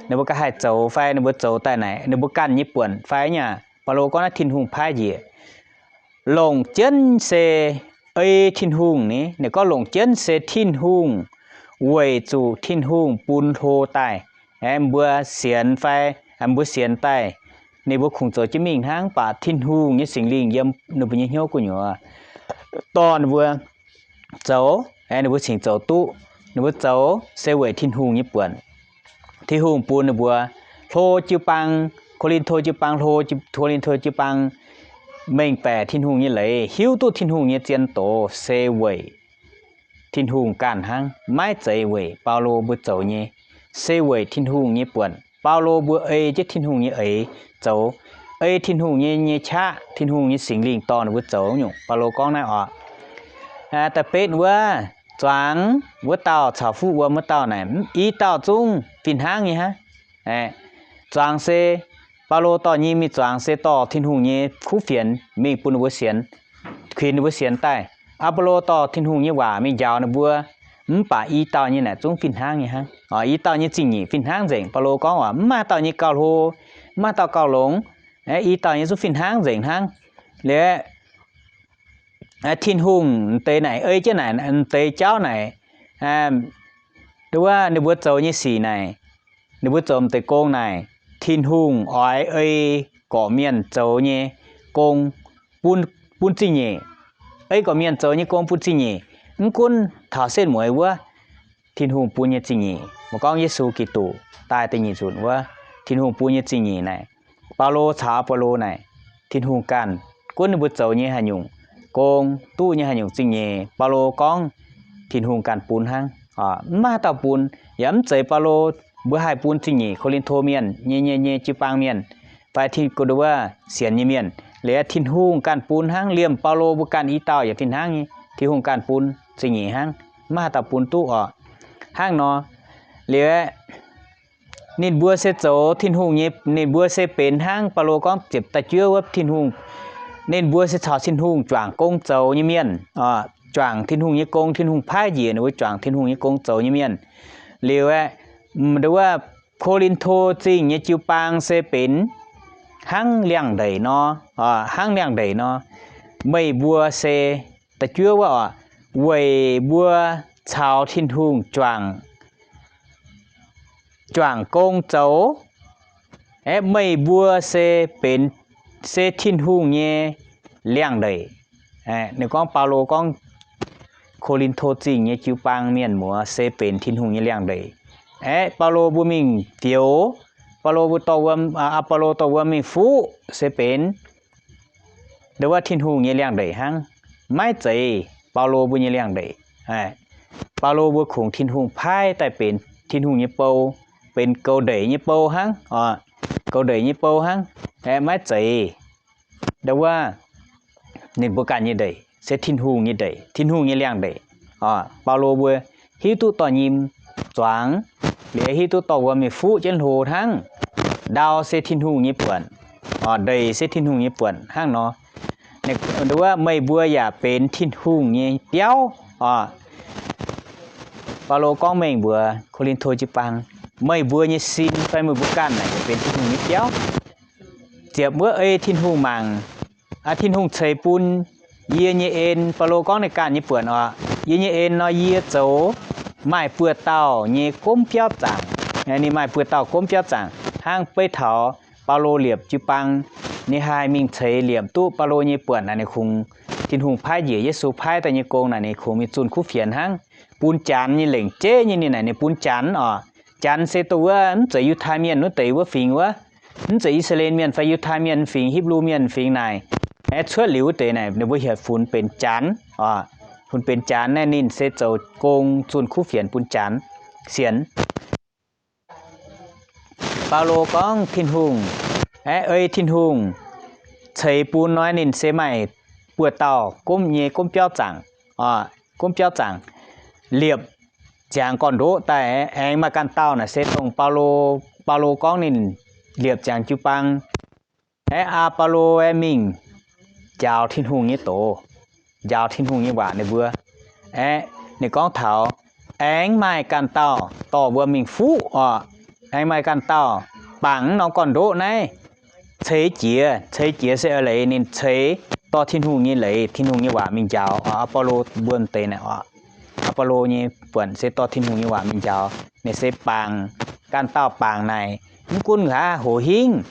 Ninh mbuo ganh haih zoux fai ninh mbuo zoux daaih naaic ninh mbuo ganh nyei buonc fai nyei. Baulo gorngv naaiv Tin-Hungh paaiv njiec. Longc jienv se ei Tin-Hungh ni, ninh gorngv longc jienv se Tin-Hungh, weic zuqc Tin-Hungh bun hlo daaih. Aeqv, mbuo sienx fai, aeqv, mbuo sienx daaih, ninh mbuo kungx zoux jienv mingh hnangv, mv baac Tin-Hungh nyei Singx Lingh yiem ninh mbuo nyei hnyouv gu'nyuoz dorh ninh mbuo zoux, aeqv, ninh mbuo cingx zoux duqv. Ninh mbuo zoux se weic Tin-Hungh nyei buonc. Tin-Hungh bun ninh mbuo hlo jiu-baang, Ko^lin^to jiu-baang hlo, Ko^lin^to jiu-baang mengh baeqc Tin-Hungh nyei leiz, hiuv duqv Tin-Hungh nyei zien doz se weic Tin-Hungh ganh hnangv, maiv zeiz weic Baulo mbuo zoux nyei. se weic Tin-Hungh nyei buonc. Baulo mbuo ei jienv Tin-Hungh nyei eix zoux, ei Tin-Hungh nyei, nyei qaqv, Tin-Hungh nyei Singx Lingh dorh ninh mbuo zoux nyungc. Baulo gorngv naaiv oc. Da'betv wuov zuangx wuov dauh caux fuqv wuom wuov dauh naaic, i dauh zungv fih hnangv nyei hnangv. Zuangx se Baulo dorh nyim mingh zuangx se dorh Tin-Hungh nyei kuv fienx mingh bun ninh mbuo sienx, kuinx ninh mbuo sienx daaih. Apolo dorh Tin-Hungh nyei waac mingh njaaux ninh mbuo, mv baac i dauh nyei naaic zungv fih hnangv nyei hnangv. I dauh nyei zingh nyeic fih hnangv nzengc. Baulo gorngv oc, mv maaih dauh nyei gauh hlo, mv maaih dauh gauh longx, i dauh nyei zungv fih hnangv nzengc hnangv. Liuz Tin-Hungh deix naaic ei jienv naaic deix jauv naaic, wuov ninh mbuo zoux nyei sic naaic, ninh mbuo zoux deix gong naaic, Tin-Hungh oix ei gorqv-mienh zoux nyei gong bun, bun zingh nyeic. Ei gorqv-mienh zoux nyei gong bun zingh nyeic. Mv gunv taux setv mueiz wuov, Tin-Hungh bun nyei zingh nyeic, mbuo gorngv Yesu Giduc daaih da'nyeic nzunc wuov, Tin-Hungh bun nyei zingh nyeic naaic, Baulo caux Apolo naaic, Tin-Hungh ganh gunv ninh mbuo zoux nyei haaix nyungc gong, duqv nyei haaix nyungc zingh nyeic, Baulo gorngv Tin-Hungh ganh bun hnangv. Mv maaih haaix dauh bun, yaac mv zeiz Baulo mbuo haih bun zingh nyeic Ko^lin^to mienh nyei, nyei, nyei jiu-baang mienh, fai Tin-Hungh wuov sienx nyei mienh. Liuz Tin-Hungh ganh bun hnangv. Liemh Baulo mbuo ganh i dauh yaac fih hnangv nyei, Tin-Hungh ganh bun zingh nyeic hnangv. Mv maaih haaix dauh bun duqv oc. Hnangv nor, liuz aeqv, ninh mbuo se zoux Tin-Hungh nyei, ninh mbuo se benx hnangv Baulo gorngv ziepc da'juov wuov Tin-Hungh, ninh mbuo se caux Tin-Hungh juangc gong zoux nyei mienh, juangc Tin-Hungh nyei gong, Tin-Hungh paaiv njiec ninh mbuo juangc Tin-Hungh nyei gong zoux nyei mienh. Liuz aeqv, nduov wuov Ko^lin^to Zingh nyei jiu-baang se benx hnangv liangx-ndeic nor, hnangv liangx-ndeic nor. Meih mbuo se, da'juov wuov oc, weic mbuo caux Tin-Hungh juangc, juangc gong zoux. Aeqv, meih mbuo se benx, se Tin-Hungh nyei liangx-ndeic. Ninh gorngv, Baulo gorngv Ko^lin^to Zingh nyei jiu-baang mienh muoz se benx Tin-Hungh nyei liangx-ndeic. Aeqv, Baulo mbuo mingh fioux, Baulo mbuo dorh wuom, Apolo dorh wuom mingh fuqv se benx nduov wuov Tin-Hungh nyei liangx-ndeic hnangv. Maiv zeiz Baulo mbuo nyei liangx-ndeic. Baulo mbuo kungx Tin-Hungh paaiv daaih benx Tin-Hungh nyei bou, benx goux ndeic nyei bou hnangv, goux ndeic nyei bou hnangv. Maiv zeiz nduov wuov ninh mbuo ganh nyei ndeic, se Tin-Hungh nyei ndeic, Tin-Hungh nyei liangx-ndeic. Baulo mbuo hiuv duqv dorh nyim zuangx, liuz hiuv duqv dorh wuom mingh fuqv jienv hlo hnangv. Ndau se Tin-Hungh nyei buonc, ndeic se Tin-Hungh nyei buonc hnangv nor. Nduov wuov meih mbuo yaac benx Tin-Hungh nyei biauv. Baulo gorngv mengh mbuox Ko^lin^to jiu-baang, meih mbuo nyei sin fai meih mbuo ganh naaic benx Tin-Hungh nyei biauv. Ziepc wuov ei Tin-Hungh mangc, Tin-Hungh ceix bun yie nyei en. Baulo gorngv ninh ganh nyei buonc oc, yie nyei en nor yie zoux maaih buoz-dauh nyei gomv biauv zaangc. Ninh maaih buoz-dauh gomv biauv zaangc hnangv beiv taux Baulo liepc jiu-baang, ninh haih mingh ceix liepc duqv Baulo nyei buonc naaic, ninh kungx Tin-Hungh paaiv njiec Yesu paaiv daaih nyei gong naaic, ninh kungx mingh zunh kuv fienx hnangv. Bun Janx nyei lengc jeiv nyei ninh naaic ninh bun Janx oc. Janx se dongh wuov mv zeiz Yiutai Mienh wuov deix wuov fingx wuov, mv zeiz I^saa^laa^en Mienh fai Yiutai Mienh fingx, Hipv^lu Mienh fingx naaic. Aeqv, cuotv liuz wuov deix naaic ninh mbuo heuc funx benx Janx oc, funx benx Janx naaic ninh se zoux gong zunh kuv fienx bun Janx sienx. Baulo gorngv Tin-Hungh, aeqv, ei Tin-Hungh ceix bun nor ninh se maaih buoz-dauh gomv nyei gomv biauv zaangc, gomv biauv zaangc, liepc ziangx gorn-ndoqv daaih. Aengx maaih ganh dauh naaic se dongh Baulo, Baulo gorngv ninh liepc ziangx jiu-baang. Aeqv, Aa^baa^lo aeqv mingh njaaux Tin-Hungh nyei doz, njaaux Tin-Hungh nyei waac ninh mbuo. Aeqv, ninh gorngv taux aengx maaih ganh dauh dorh wuom mingh fuqv oc. Aengx maaih ganh dauh bangc norm gorn-ndoqv naaiv ceix jiez. Ceix jiez se eix leiz ninh ceix dorh Tin-Hungh nyei leiz, Tin-Hungh nyei waac mingh njaaux oc. Aa^baa^lo mbuo deix naaic oc, Aa^baa^lo nyei buonc se dorh Tin-Hungh nyei waac mingh njaaux. Ninh se bangc, ganh dauh bangc naaic, mv gunv nqa'haav hoz hingv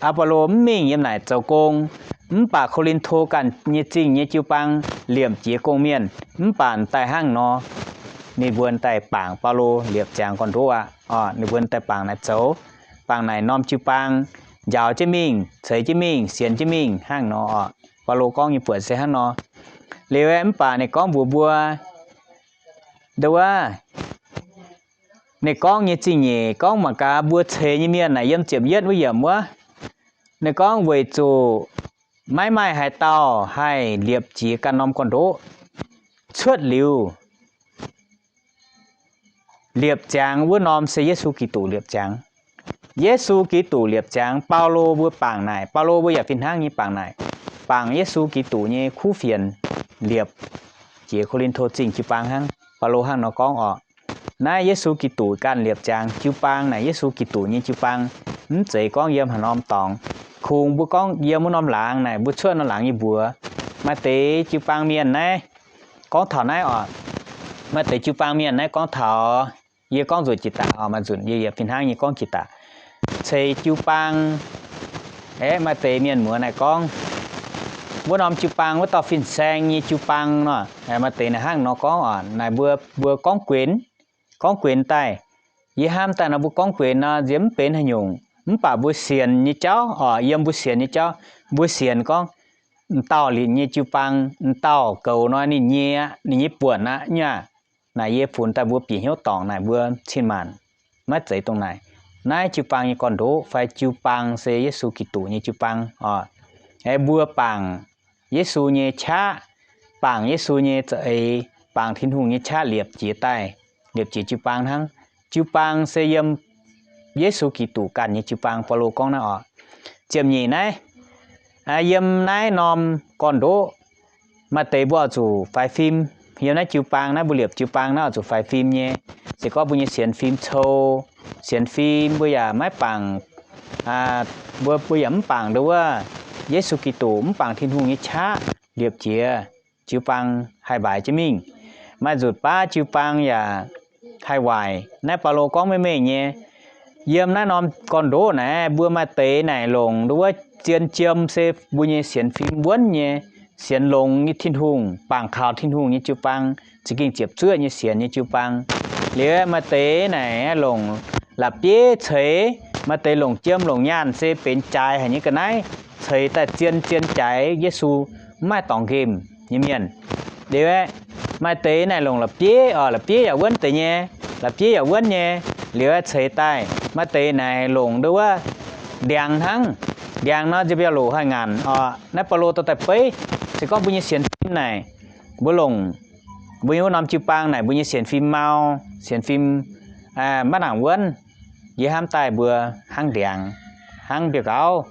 Aa^baa^lo mv mingh yiem naaic zoux gong, mv baac Ko^lin^to ganh nyei zingh nyei jiu-baang liepc jiez gong-mienh, mv baac daaih hnangv nor, ninh mbuo daaih bangc Baulo liepc ziangx gorn-ndoqv aqv. Ninh mbuo daaih bangc naaic zoux, bangc naaic norm jiu-baang njaaux jienv mingh, ceix jienv mingh, sienx jienv mingh hnangv nor oc. Baulo gorngv nyei buonc se hnangv nor. Liuz aeqv, mv baac ninh gorngv mbuox mbuo, nduov wuov, Ninh gorngv nyei zingh nyeic gorngv mangc gaax mbuo ceix nyei mienh naaic yiem ziepc yietv wuov yiemc wuov, ninh gorngv weic zuqc maiv maaih haaix dauh haih liepc jiez ganh norm gorn-ndoqv. Cuotv liuz liepc ziangx wuov norm se Yesu Giduc liepc ziangx. Yesu Giduc liepc ziangx, Baulo mbuo bangc naaic, Baulo mbuo yaac fih hnangv nyei bangc naaic, bangc Yesu Giduc nyei kuv fienx liepc jiex Ko^lin^to Zingh jiu-baang hnangv. Baulo hnangv nor gorngv oc. Naaiv Yesu Giduc ganh liepc ziangx jiu-baang naaic, Yesu Giduc nyei jiu-baang, mv zeiz gorngv yiem haaix norm dorngx. Kungx mbuo gorngv yiem wuov norm laangz naaic, mbuo cuotv norm laangz nyei mbuox, maaih deix jiu-baang mienh naaiv gorngv taux naaiv oc. Maaih deix jiu-baang mienh naaiv gorngv taux, yie gorngv nzuqc jiex daaih oc, maaih nzunc yie yaac fih hnangv nyei gorngv jiex daaih. Ceix jiu-baang, aeqv, maaih deix mienh muoz naaic gorngv, wuov norm jiu-baang wuov dauh fin-saeng nyei jiu-baang nor, maaih deix naaic hnangv nor gorngv oc. Naaic mbuo, mbuo gorngv guenx, gorngv guenx daaih, yie hnamv daaih nor mbuo gorngv guenx nor nziex mv benx haaix nyungc, mv baac mbuo sienx nyei jauv oc, yiem mbuo sienx nyei jauv, mbuo sienx gorngv m'dauh linc nyei jiu-baang, m'dauh goux nor ninh nyei aqv, ninh nyei buonc aqv nyei aac. Naaic yie funx daaih mbuo bieqc hnyouv dorngc naaic mbuo cin-maanc maiv zeiz dongh naaic. Naaiv jiu-baang nyei gorn-ndoqv fai jiu-baang se Yesu Giduc nyei jiu-baang oc. Aeqv, mbuo bangc Yesu nyei qaqv, bangc Yesu nyei za'eix, bangc Tin-Hungh nyei qaqv liepc jiez daaih, liepc jiez jiu-baang hnangv. Jiu-baang se yiem Yesu Giduc ganh nyei jiu-baang, Baulo gorngv naaiv oc. Ziepc nyeic naaiv, yiem naaiv norm gorn-ndoqv, maaih deix mbuo oix zuqc faix fim. Yiem naaiv jiu-baang naaiv, mbuo liepc jiu-baang naaiv oix zuqc faix fim nyei. Se gorngv mbuo nyei sienx fim cou, sienx fim mbuo yaac maiv bangc, mbuo, mbuo yaac mv bangc nduov wuov Yesu Giduc, mv bangc Tin-Hungh nyei qaqv liepc jiez, jiu-baang haih mbaix jienv mingh. Maaih nzutc baav jiu-baang yaac haih waaic. Naaiv Baulo gorngv mengh mengh nyei, yiem naaiv norm gorn-ndoqv naaiv, mbuo maaih deix naaic longc nduov wuov zien jiem se mbuo nyei sienx fim wuonv nyei, sienx longx nyei Tin-Hungh, bangc kaux Tin-Hungh nyei jiu-baang, za'gengh ziepc zuoqv nyei sienx nyei jiu-baang. Liuz maaih deix naaic longc la'bieiv ceix, maaih deix longc jiem longc nyaanh se benx jaaix haic nyei ga'naaiv ceix daaih zien zien jaaix Yesu, mv maaih dorngx nqemh nyei mienh. Liuz aeqv, maaih deix naaic longc la'bieiv oc, la'bieiv yaac wuonv deix nyei, la'bieiv yaac wuonv nyei. Liuz aeqv, ceix daaih maaih deix naaic longc nduov wuov ndiangx hnangv. Ndiangx nor nziex mbiauh loc haih ngaanc oc. Naaiv Baulo dorh daaih beiv, se gorngv mbuo nyei sienx fim naaic, mbuo longc, mbuo nyei wuov norm jiu-baang naaic mbuo nyei sienx fim mau, sienx fim maiv nangc wuonv, yie hnamv daaih mbuo hnangv ndiangx, hnangv mbiauh nqauv,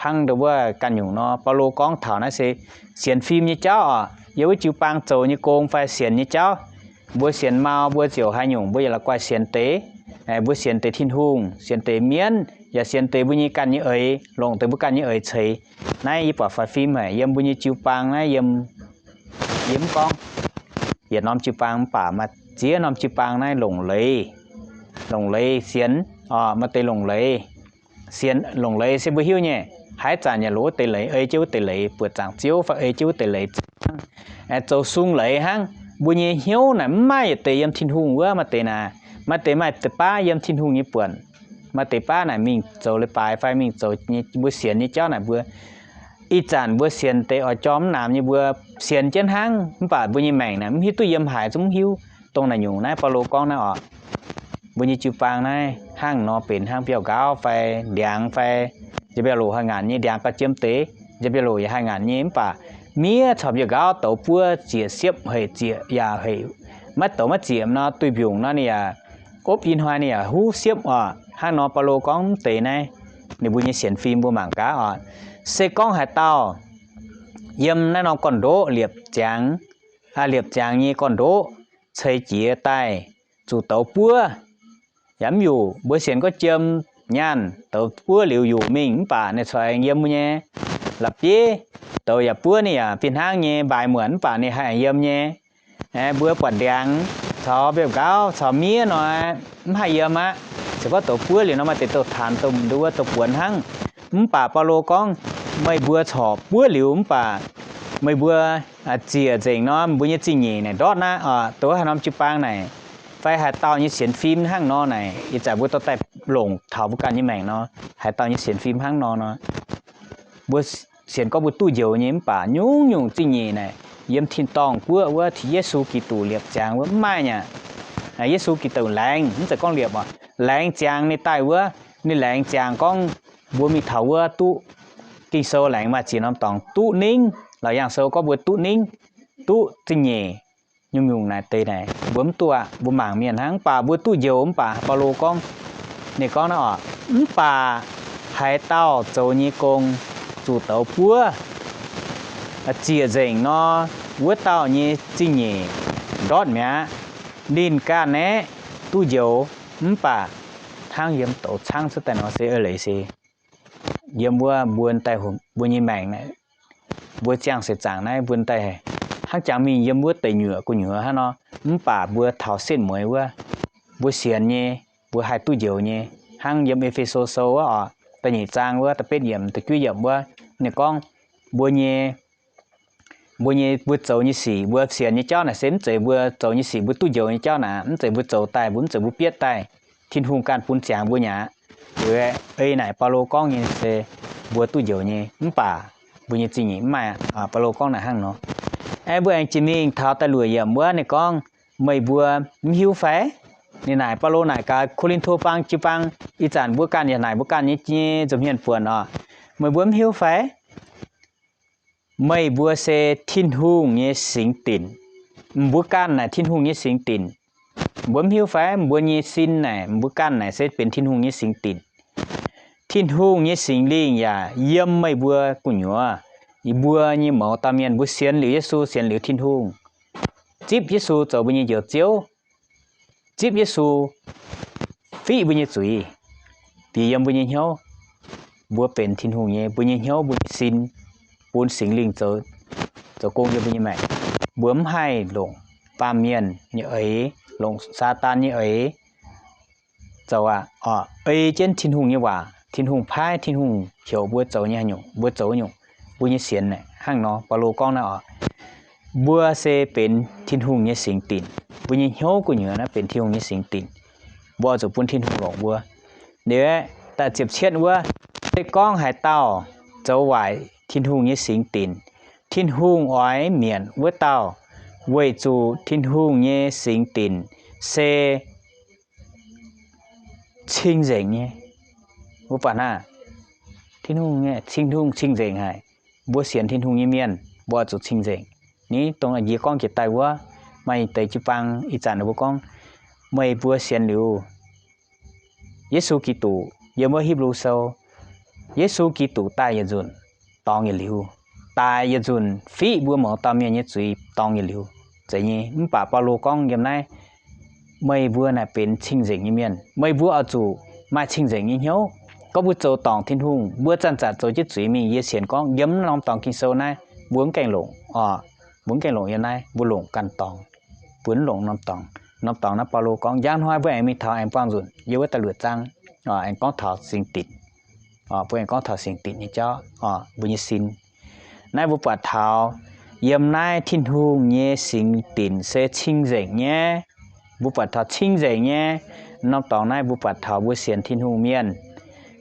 hnangv nduov wuov ganh nyungc nor. Baulo gorngv taux naaiv se sienx fim nyei jauv oc. Yiem wuov jiu-baang zoux nyei gong fai sienx nyei jauv, mbuo sienx mau mbuo ziouc haaix nyungc mbuo yaac la'guaih sienx deix. Mbuo sienx deix Tin-Hungh, sienx deix mienv, yaac sienx deix mbuo nyei ganh nyei eix, longc deix mbuo ganh nyei eix ceix. Naaiv yie buatc faix fim haic yiem mbuo nyei jiu-baang naaiv, yiem, yie mv gorngv yietc norm jiu-baang mv baac maaih ziex norm jiu-baang naaiv longc leiz, longc leiz sienx oc. Maaih deix longc leiz sienx, longc leiz se mbuo hiuv nyei, haaix zanc yaac longc wuov deix leiz ei jienv wuov deix leiz, buoqc zaangc Ziouv fai ei jienv wuov deix leiz hnangv, zoux sung leiz hnangv. Mbuo nyei hnyouv naaic mv maaih yietc deix yiem Tin-Hungh wuov. Maaih deix naaic, maaih deix maaih deix baav yiem Tin-Hungh nyei buonc, maaih deix baav naaic mingh zoux leiz-baaix fai mingh zoux mbuo sienx nyei jauv naaic mbuo, ih zanc mbuo sienx deix oix jorm mv naamx nyei mbuo sienx jienv hnangv, mv baac mbuo nyei maengc naaic mv hiuv duqv yiem haaix, zungv mv hiuv dongh naaic nyungc. Naaiv Baulo gorngv naaiv oc, mbuo nyei jiu-baang naaiv hnangv nor benx hnangv mbiauh nqauv fai ndiangx fai nziex mbiauh loc haih ngaanc nyei. Ndiangx gauh jiem deix, nziex mbiauh loc yaac haih ngaanc nyei. Mv baac miev caux mbiauh nqauv douz buov ziec siepv hec ziec yaac hec, maiv douz maiv ziec nor, duih mbiungc nor ninh yaac opv i hnoi ninh yaac huv siepv oc. Hnangv nor Baulo gorngv mv deix naaiv, ninh mbuo nyei sienx fim mbuo mangc gaax oc. Se gorngv haaix dauh yiem naaiv norm gorn-ndoqv liepc ziangx, liepc ziangx nyei gorn-ndoqv ceix jiez daaih zuqc douz buov, yaac mv yuqc. Mbuo sienx gorngv jiem nyaanh douz buov liuz yuqc mingh, mv baac ninh corc aengx yiem nyei. La'bieiv douz yaac buov, ninh yaac fih hnangv nyei mbaix muonc, mv baac ninh haih aengx yiem nyei. Mbuo buatc ndiangx caux mbiauh nqauv caux miev nor, mv haih yiem aqv. Se gorngv douz buov liuz nor, maaih deix douz taanx, douz, nduov wuov douz buonx hnangv. Mv baac Baulo gorngv, meih mbuo corc buov liuz mv baac meih mbuo ziec nzengc nor, mbuo nyei zingh nyeic naaic ndortv aqv oc. Douz haaix norm jiu-baang naaic, fai haaix dauh nyei sienx fim hnangv nor naaic, ih zanc mbuo dorh daaih longc taux mbuo ganh nyei maengc nor, haaix dauh nyei sienx fim hnangv nor nor, mbuo sienx gorngv mbuo duqv njoux nyei, mv baac nyungc-nyungc zingh nyeic naaic yiem tin-dorngh guoqv wuov, Yesu Giduc liepc ziangx wuov mv maaih aqv. Yesu Giduc laengz, mv zeiz gorngv liepc oc, laengz ziangx ninh daaih wuov, ninh laengz ziangx gorngv mbuo mingh taux wuov duqv, Ging-Sou laengz maaih ziex norm dorngx, duqv ningv. Laauc Yaangh Sou gorngv mbuo duqv ningv, duqv zingh nyeic, nyungc-nyungc naaic deix naaic mbuo mv duqv aqv, mbuo mangc mienh hnangv. Mv baac mbuo duqv njoux, mv baac Baulo gorngv, ninh gorngv naaiv oc, mv baac haaix dauh zoux nyei gong zuqc douz buov ziec nzengc nor, wuov dauh nyei zingh nyeic ndortv mi'aqv. Ninh ganh aeqv, duqv njoux, mv baac hnangv yiem douz caangv cuotv daaih nor se eix leiz se yiem wuov mbuo daaih mbuo nyei maengc naaiv, mbuo ziangh seix zaangc naaiv mbuo daaih hnangv jangx mingh yiem wuov deic nyuoqc gu'nyuoz hnangv nor, mv baac mbuo taux setv mueiz wuov, mbuo sienx nyei, mbuo haih duqv njoux nyei. Hnangv yiem E^fe^so Sou wuov oc, da'nyeic zaang wuov da'betv yiemc, da'juov yiemc wuov, ninh gorngv mbuo nyei mbuo nyei, mbuo zoux nyei sic, mbuo sienx nyei jauv naaic se mv zeiz mbuo zoux nyei sic mbuo duqv njoux nyei jauv naaic, mv zeiz mbuo zoux daaih, mbuo mv zeiz mbuo bietv daaih. Tin-Hungh ganh bun ziangx mbuo nyei aqv. Liuz ei naaic Baulo gorngv nyei se mbuo duqv njoux nyei, mv baac mbuo nyei zingh nyeic mv maaih. Baulo gorngv naaic hnangv nor. Aeqv, mbuo aengx jiex mingh taux da'luoqc yiemc wuov ninh gorngv, meih mbuo mv hiuv fai? Ninh naaic, Baulo naaic gaax Ko^lin^to Bang jiu-baang, ih zanc mbuo ganh yaac naaic mbuo ganh nyei nza'hmien buonc oc. Meih mbuo mv hiuv fai? Meih mbuo se Tin-Hungh nyei singx dinc. Mbuo ganh naaic Tin-Hungh nyei singx dinc. Mbuo mv hiuv fai? Mbuo nyei sin naaic, mbuo ganh naaic se benx Tin-Hungh nyei singx dinc. Tin-Hungh nyei Singx Lingh yaac yiem meih mbuo gu'nyuoz. Mbuo nyei mouz dauh mienh, mbuo sienx liuz Yesu, sienx liuz Tin-Hungh, zipv Yesu zoux mbuo nyei Njoux Ziouv, zipv Yesu fiqv mbuo nyei zuiz, dix yiem mbuo nyei hnyouv, mbuo benx Tin-Hungh nyei, mbuo nyei hnyouv, mbuo nyei sin, bun Singx Lingh zoux, zoux gong yiem mbuo nyei maengc. Mbuo mv haih longc baamh mienh nyei eix, longc Saadaan nyei eix zoux aqv. Ei jienv Tin-Hungh nyei waac, Tin-Hungh paaiv, Tin-Hungh heuc mbuo zoux nyei haaix nyungc, mbuo zoux nyungc. Mbuo nyei sienx naaic hnangv nor, Baulo gorngv naaiv oc, mbuo se benx Tin-Hungh nyei singx dinc. Mbuo nyei hnyouv gu'nyuoz naaiv benx Tin-Hungh nyei singx dinc. Mbuo oix zuqc bun Tin-Hungh longc mbuo. Liuz aeqv, da'ziepc cietv wuov, se gorngv haaix dauh zoux waaic Tin-Hungh nyei singx dinc, Tin-Hungh oix mietc wuov dauh, weic zuqc Tin-Hungh nyei singx dinc se cing-nzengc nyei. Mbuo buatc hnangv, Tin-Hungh, Tin-Hungh cing-nzengc haic. Mbuo sienx Tin-Hungh nyei mienh, mbuo oix zuqc cing-nzengc. Ni dongh yie gorngv jiex daaih wuov, maaih deix jiu-baang ih zanc ninh mbuo gorngv, meih mbuo sienx liuz Yesu Giduc, yiem wuov Hipv^lu Sou, Yesu Giduc daaih yietc nzunc dorngx yietc liuz, daaih yietc nzunc fiqv mbuo mouz dauh mienh nyei zuiz dorngx yietc liuz, zeiz nyei. Mv baac Baulo gorngv yiem naaiv, meih mbuo naaic benx cing-nzengc nyei mienh. Meih mbuo oix zuqc maaih cing-nzengc nyei hnyouv. Gorngv mbuo zoux dorngc Tin-Hungh, mbuo zanc-zanc zoux jienv zuiz mingh, yie sienx gorngv yiem norm dorngx Ging-Sou naaiv mbuo mv gaengh longc oc. Mbuo mv gaengh longc yiem naaiv, mbuo longc ganh dorngx. Mbuo mv longc norm dorngx. Norm dorngx naaiv Baulo gorngv, njang hnoi mbuo aengx mingh taux aengx buangh nzunc yiem wuov da'luoqc zaang, aengx gorngv taux singx dinc. Mbuo aengx gorngv taux singx dinc nyei jauv, mbuo nyei sin. Naaiv mbuo buatc taux yiem naaiv Tin-Hungh nyei singx dinc se cing-nzengc nyei. Mbuo buatc taux cing-nzengc nyei norm dorngx naaiv mbuo buatc taux mbuo sienx Tin-Hungh mienh,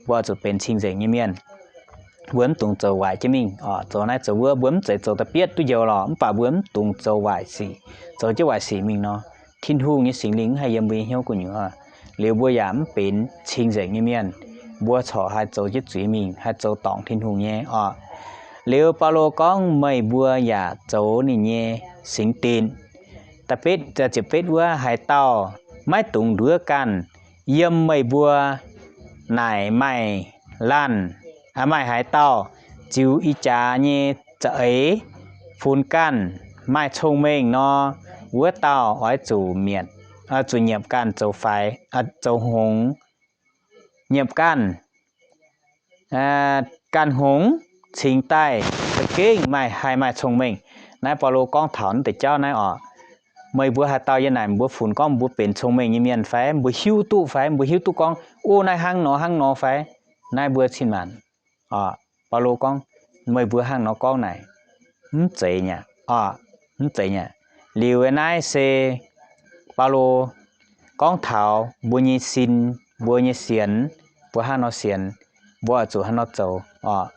mbuo oix zuqc benx cing-nzengc nyei mienh. Mbuo mv dungx zoux waaic jienv mingh, zoux naaiv zoux wuov, mbuo mv zeiz zoux da'bietv duqv njoux lorqc, mv baac mbuo mv dungx zoux waaic sic, zoux jienv waaic sic mingh nor, Tin-Hungh nyei Singx Lingh mv haih yiem mbuo nyei hnyouv gu'nyuoz. Liuz mbuo yaac mv benx cing-nzengc nyei mienh, mbuo corc haih zoux jienv zuiz mingh, haih zoux dorngc Tin-Hungh nyei oc. Liuz Baulo gorngv meih mbuo yaac zoux ninh nyei singx dinc. Da'betv, ziepc betv wuov, haaix dauh maiv dungx nduov ganh, yiem meih mbuo naaic maaih laanh, maaih haaix dauh ziux ih jaax nyei za'eix funx ganh maaih cong-mengh nor, wuov dauh oix zuqc mietc, zuqc nyiemc ganh zoux faix, zoux hngongx, nyiemc ganh, ganh hngongx cingx daaih za'gengh maaih, haih maaih cong-mengh. Naaiv Baulo gorngv taux naaiv deix jauv naaiv oc. Meih mbuo haaix dauh yiem naaic mbuo funx gorngv mbuo benx cong-mengh nyei mienh fai? Mbuo hiuv duqv fai? Mbuo hiuv duqv gorngv, o, naaiv hnangv nor hnangv nor fai? Naaiv mbuo cin-maanc. Baulo gorngv, meih mbuo hnangv nor gorngv naaic, mv zeiz nyei, mv zeiz nyei. Liuz naaiv se Baulo gorngv taux mbuo nyei sin, mbuo nyei sienx, mbuo hnangv nor sienx, mbuo oix zuqc hnangv nor zoux oc.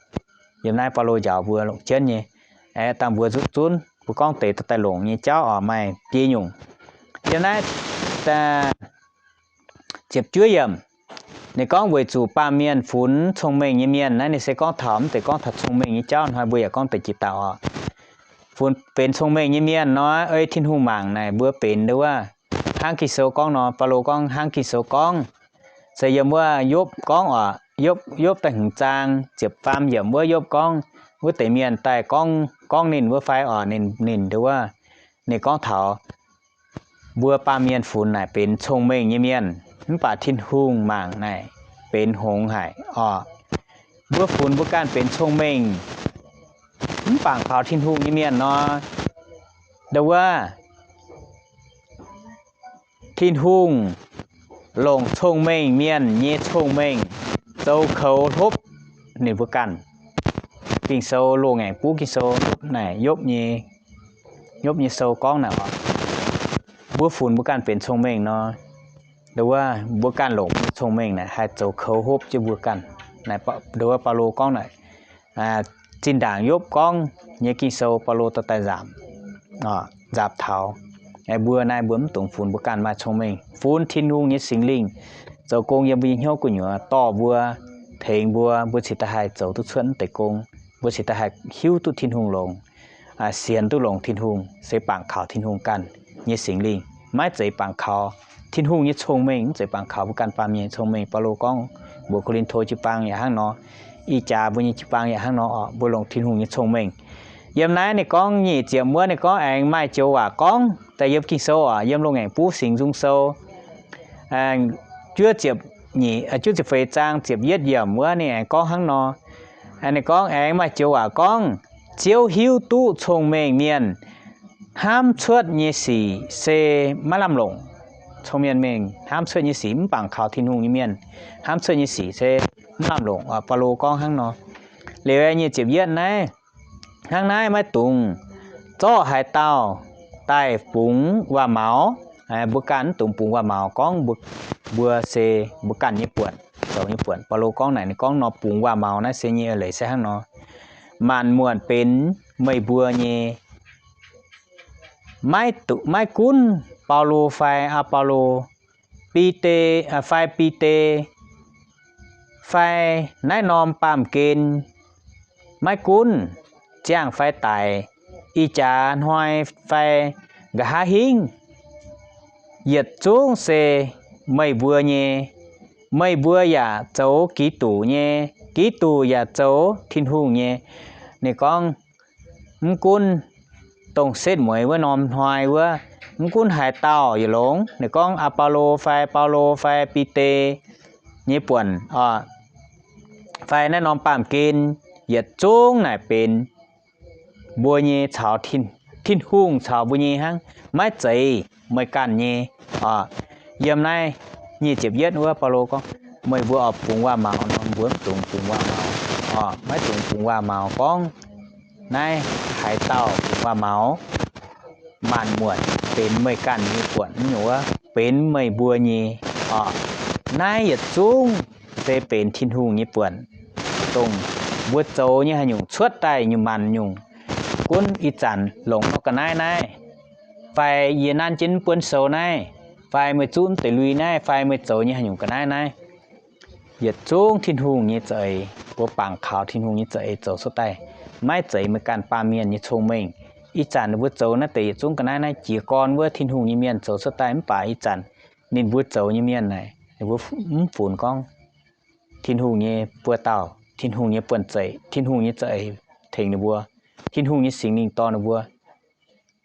Yiem naaiv Baulo njaaux mbuo longc jienv nyei. Aeqv, dangh mbuo zunv zunv mbuo gorngv deix daaih longc nyei jauv oc, maaih biei nyungc. Yiem naaiv ziepc juov yiemc. Ninh gorngv weic zuqc baamh mienh funx cong-mengh nyei mienh. Naaiv ninh se gorngv taux, mv zeiz gorngv taux cong-mengh nyei jauv hnoi, mbuo yaac gorngv deix jiex dauh oc. Funx benx cong-mengh nyei mienh nor, ei Tin-Hungh mangc naaic mbuo benx nduov. Hnangv Ging-Sou gorngv nor, Baulo gorngv hnangv Ging-Sou gorngv, se yiem wuov Yopv gorngv oc, Yopv, Yopv da'hmz zaang ziepc faam yiemc wuov Yopv gorngv, wuov deix mienh daaih gorngv, gorngv ninh wuov fai oc, ninh, ninh nduov. Ninh gorngv taux mbuo baamh mienh funx naaic benx cong-mengh nyei mienh, mv baac Tin-Hungh mangc naaic benx hngongx haic oc. Mbuo funx mbuo ganh benx cong-mengh, mv bangc kaux Tin-Hungh nyei mienh nor, nduov, Tin-Hungh longc cong-mengh mienh nyei cong-mengh zoux koux hlopv ninh mbuo ganh. Ging-Sou loz-ngaengc buv Ging-Sou naaic Yopv nyei, Yopv nyei sou gorngv naaic oc, mbuo funx mbuo ganh benx cong-mengh nor, nduov, mbuo ganh longc mbuo nyei cong-mengh naaic haih zoux koux hlopv jienv mbuo ganh. Naaic, nduov, Baulo gorngv naaic, zinh ndaangc Yopv gorngv nyei Ging-Sou, Baulo dorh daaih nzaapc, nzaapc taux mbuo naaiv, mbuo mv dungx funx mbuo ganh maaih cong-mengh. Funx Tin-Hungh nyei Singx Lingh zoux gong yiem mbuo nyei hnyouv gu'nyuoz, dorh mbuo, tengx mbuo, mbuo cingx daaih haih zoux duqv cuotv mv deix gong. Mbuo cingx daaih haih hiuv duqv Tin-Hungh longx, sienx duqv longx Tin-Hungh, se bangc kaux Tin-Hungh ganh nyei Singx Lingh, maiv zeiz bangc kaux Tin-Hungh nyei cong-mengh, mv zeiz bangc kaux mbuo ganh baamh mienh nyei cong-mengh. Baulo gorngv mbuox Ko^lin^to jiu-baang yaac hnangv nor, ih jaax mbuo nyei jiu-baang yaac hnangv nor oc. Mbuo longc Tin-Hungh nyei cong-mengh. Yiem naaiv ninh gorngv nyic ziepc wuov, ninh gorngv aengx maaih joux waac gorngv, daaih yiem Ging-Sou oc, yiem loz-ngaengc buv Singx Nzung Sou, juov ziepc nyeic, juov ziepc feix zaang ziepc yietv yiemc wuov ninh aengx gorngv hnangv nor. Ninh gorngv aengx maaih joux waac gorngv, Ziouv hiuv duqv cong-mengh mienh hnamv cuotv nyei sic se maiv lamh longc. Cong-mengh mienh hnamv cuotv nyei sic, mv bangc kaux Tin-Hungh nyei mienh hnamv cuotv nyei sic se mv lamh longc. Baulo gorngv hnangv nor. Liuz nyic ziepc yietv naaiv, hnangv naaiv maiv dungx zorqv haaix dauh daaih bungx waac-maux. Mbuo ganh mv dungx bungx waac-maux gorngv mbuo, mbuo se mbuo ganh nyei buonc, zoux nyei buonc. Baulo gorngv naaic, ninh gorngv nor bungx waac-maux naaiv se nyei eix leiz se hnangv nor, maanc muotc benx meih mbuo nyei. Maiv, maiv gunv Baulo fai Apollo, Bide, fai Bide, fai naaiv norm baamh gen, maiv gunv ziangh fai daic, ih jaax hnoi fai nqa'haav hingv, yietc zungv se meih mbuo nyei. Meih mbuo yaac zoux Giduc nyei, Giduc yaac zoux Tin-Hungh nyei. Ninh gorngv, mv gunv dongh setv mueiz wuov norm hnoi wuov, mv gunv haaix dauh yietc longx, ninh gorngv Apollo fai Baulo fai Bide nyei buonc, fai naaiv norm baamh gen, yietc zungv naaic benx mbuo nyei caux Tin-Hungh caux mbuo nyei hnangv, maiv zeiz meih ganh nyei. Yiem naaiv nyic ziepc yietv wuov Baulo gorngv, meih mbuo oix bungx waac-maux nor, mbuo mv dungx bungx waac-maux. Maiv dungx bungx waac-maux gorngv naaiv haaix dauh bungx waac-maux, maanc muotc benx meih ganh nyei buonc, nyungc wuov benx meih mbuo nyei. Naaiv yietc zungv se benx Tin-Hungh nyei buonc, dongh mbuo zoux nyei haaix nyungc cuotv daaih nyungc maanc nyungc, gunv ih zanc longc nor ga'naaiv naaiv, fai yie nanv jienv buonv sou naaiv, fai meih zuqv deix lui naaiv, fai meih zoux nyei haaix nyungc ga'naaiv naaiv, yietc zungv Tin-Hungh nyei za'eix, mbuo bangc kaux Tin-Hungh nyei za'eix zoux cuotv daaih. Maiv zeiz meih ganh baamh mienh nyei cong-mengh. Ih zanc mbuo zoux naaiv deix yietc zungv ga'naaiv naaiv jiez gorn wuov Tin-Hungh nyei mienh zoux cuotv daaih, mv baac ih zanc ninh mbuo zoux nyei mienh naaic, ninh mbuo mv funx gorngv Tin-Hungh nyei buoz-dauh, Tin-Hungh nyei buonv-zeic, Tin-Hungh nyei za'eix tengx ninh mbuo, Tin-Hungh nyei Singx Lingh dorh ninh mbuo.